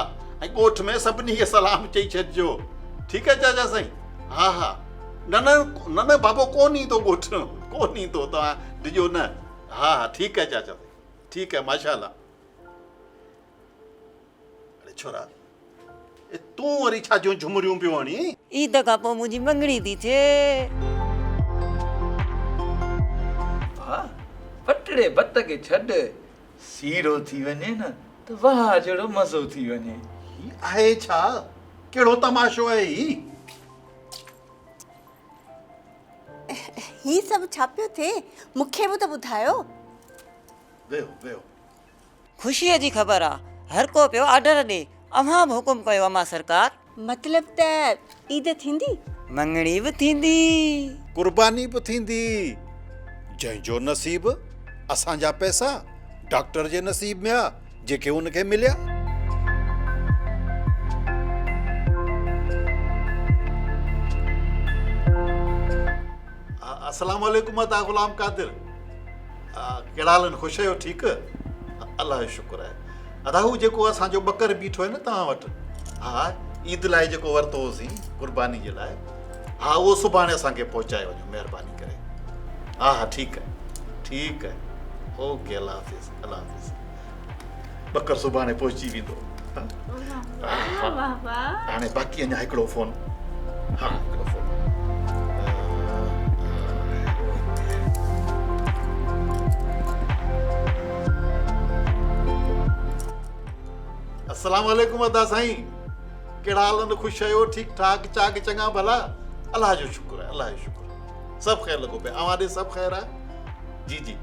۽ ڳوٺ ۾ سڀني کي سلام چئي ڇڏجو ٺيڪ آهي چاچا سائين ها ها نه نه نه نه بابو ڪونه ايندو ڳوٺ ڪونه ايندو توهان ڊڄو نه ها ها ٺيڪ آهي چاچا سائين ٺيڪ آهي ماشاء الله اڙي ڇورا اي تون وري ڇا جون جهمريون پيو هڻين؟ عيد کان پوء منهنجي مڱڻي ٿي ٿئي. ڀاء پٽڙي ڀت کي ڇڏ، سيرو ٿي وڃي نه ته واهه جهڙو مزو ٿي وڃي. هي آهي ڇا؟ ڪهڙو تماشو آهي هي؟ هي سڀ ڇا پيو ٿئي؟ مون کي به ته ٻڌايو. ويهو ويهو. خوشيء جي خبر آ، هر ڪو پيو آرڊر ڏي، اوهان به حڪم ڪيو امان سرڪار. مطلب ته عيد ٿيندي؟ مڱڻي به ٿيندي. قرباني به ٿيندي. جنهن جو نصيب اسان جا پئسا ڊاڪٽر جي نصيب ۾ آ، جيڪي هن کي مليا. السلام عليڪم ادا غلام قادر. ڪهڙا حال آهن خوش آهيو ٺيڪ الله جو شڪر آهي ادا هو جيڪو اسان جو ٻڪر بيٺو آهي نه توهان وٽ ها عيد لاء جيڪو ورتو هوسين قرباني جي لاء ها اهو سڀاڻي اسان کي پهچائي وڃو مهرباني ڪري ها ها ٺيڪ آهي ٺيڪ آهي اوڪي الله حافظ الله حافظ. ٻڪر سڀاڻي پهچي ويندو. واهه واهه واهه. هاڻي باقي اڃا هڪڙو فون. ها هڪڙو فون. السلام عليڪم ادا سائين ڪهڙا حال آهن خوش آهيو ٺيڪ ٺاڪ چاڪ چڱا ڀلا الله جو شڪر آهي الله جو شڪر سڀ خير لڳو پيو اوهان ڏي سڀ خير آهي جي جي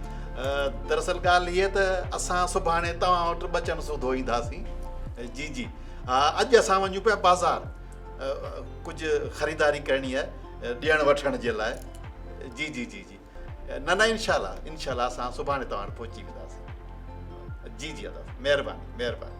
دراصل ڳالهه هيء ته اسان سڀاڻي توهان وٽ ٻچن سوڌو اينداسين جي جي ها اڄ اسان وڃون پيا بازار ڪجهه خريداري ڪرڻي آهي ڏيڻ وٺڻ جي لاء جي جي جي جي نه نه انشاء الله انشاء الله اسان سڀاڻي توهان وٽ پهچي وينداسين جي جي ادا مهرباني مهرباني.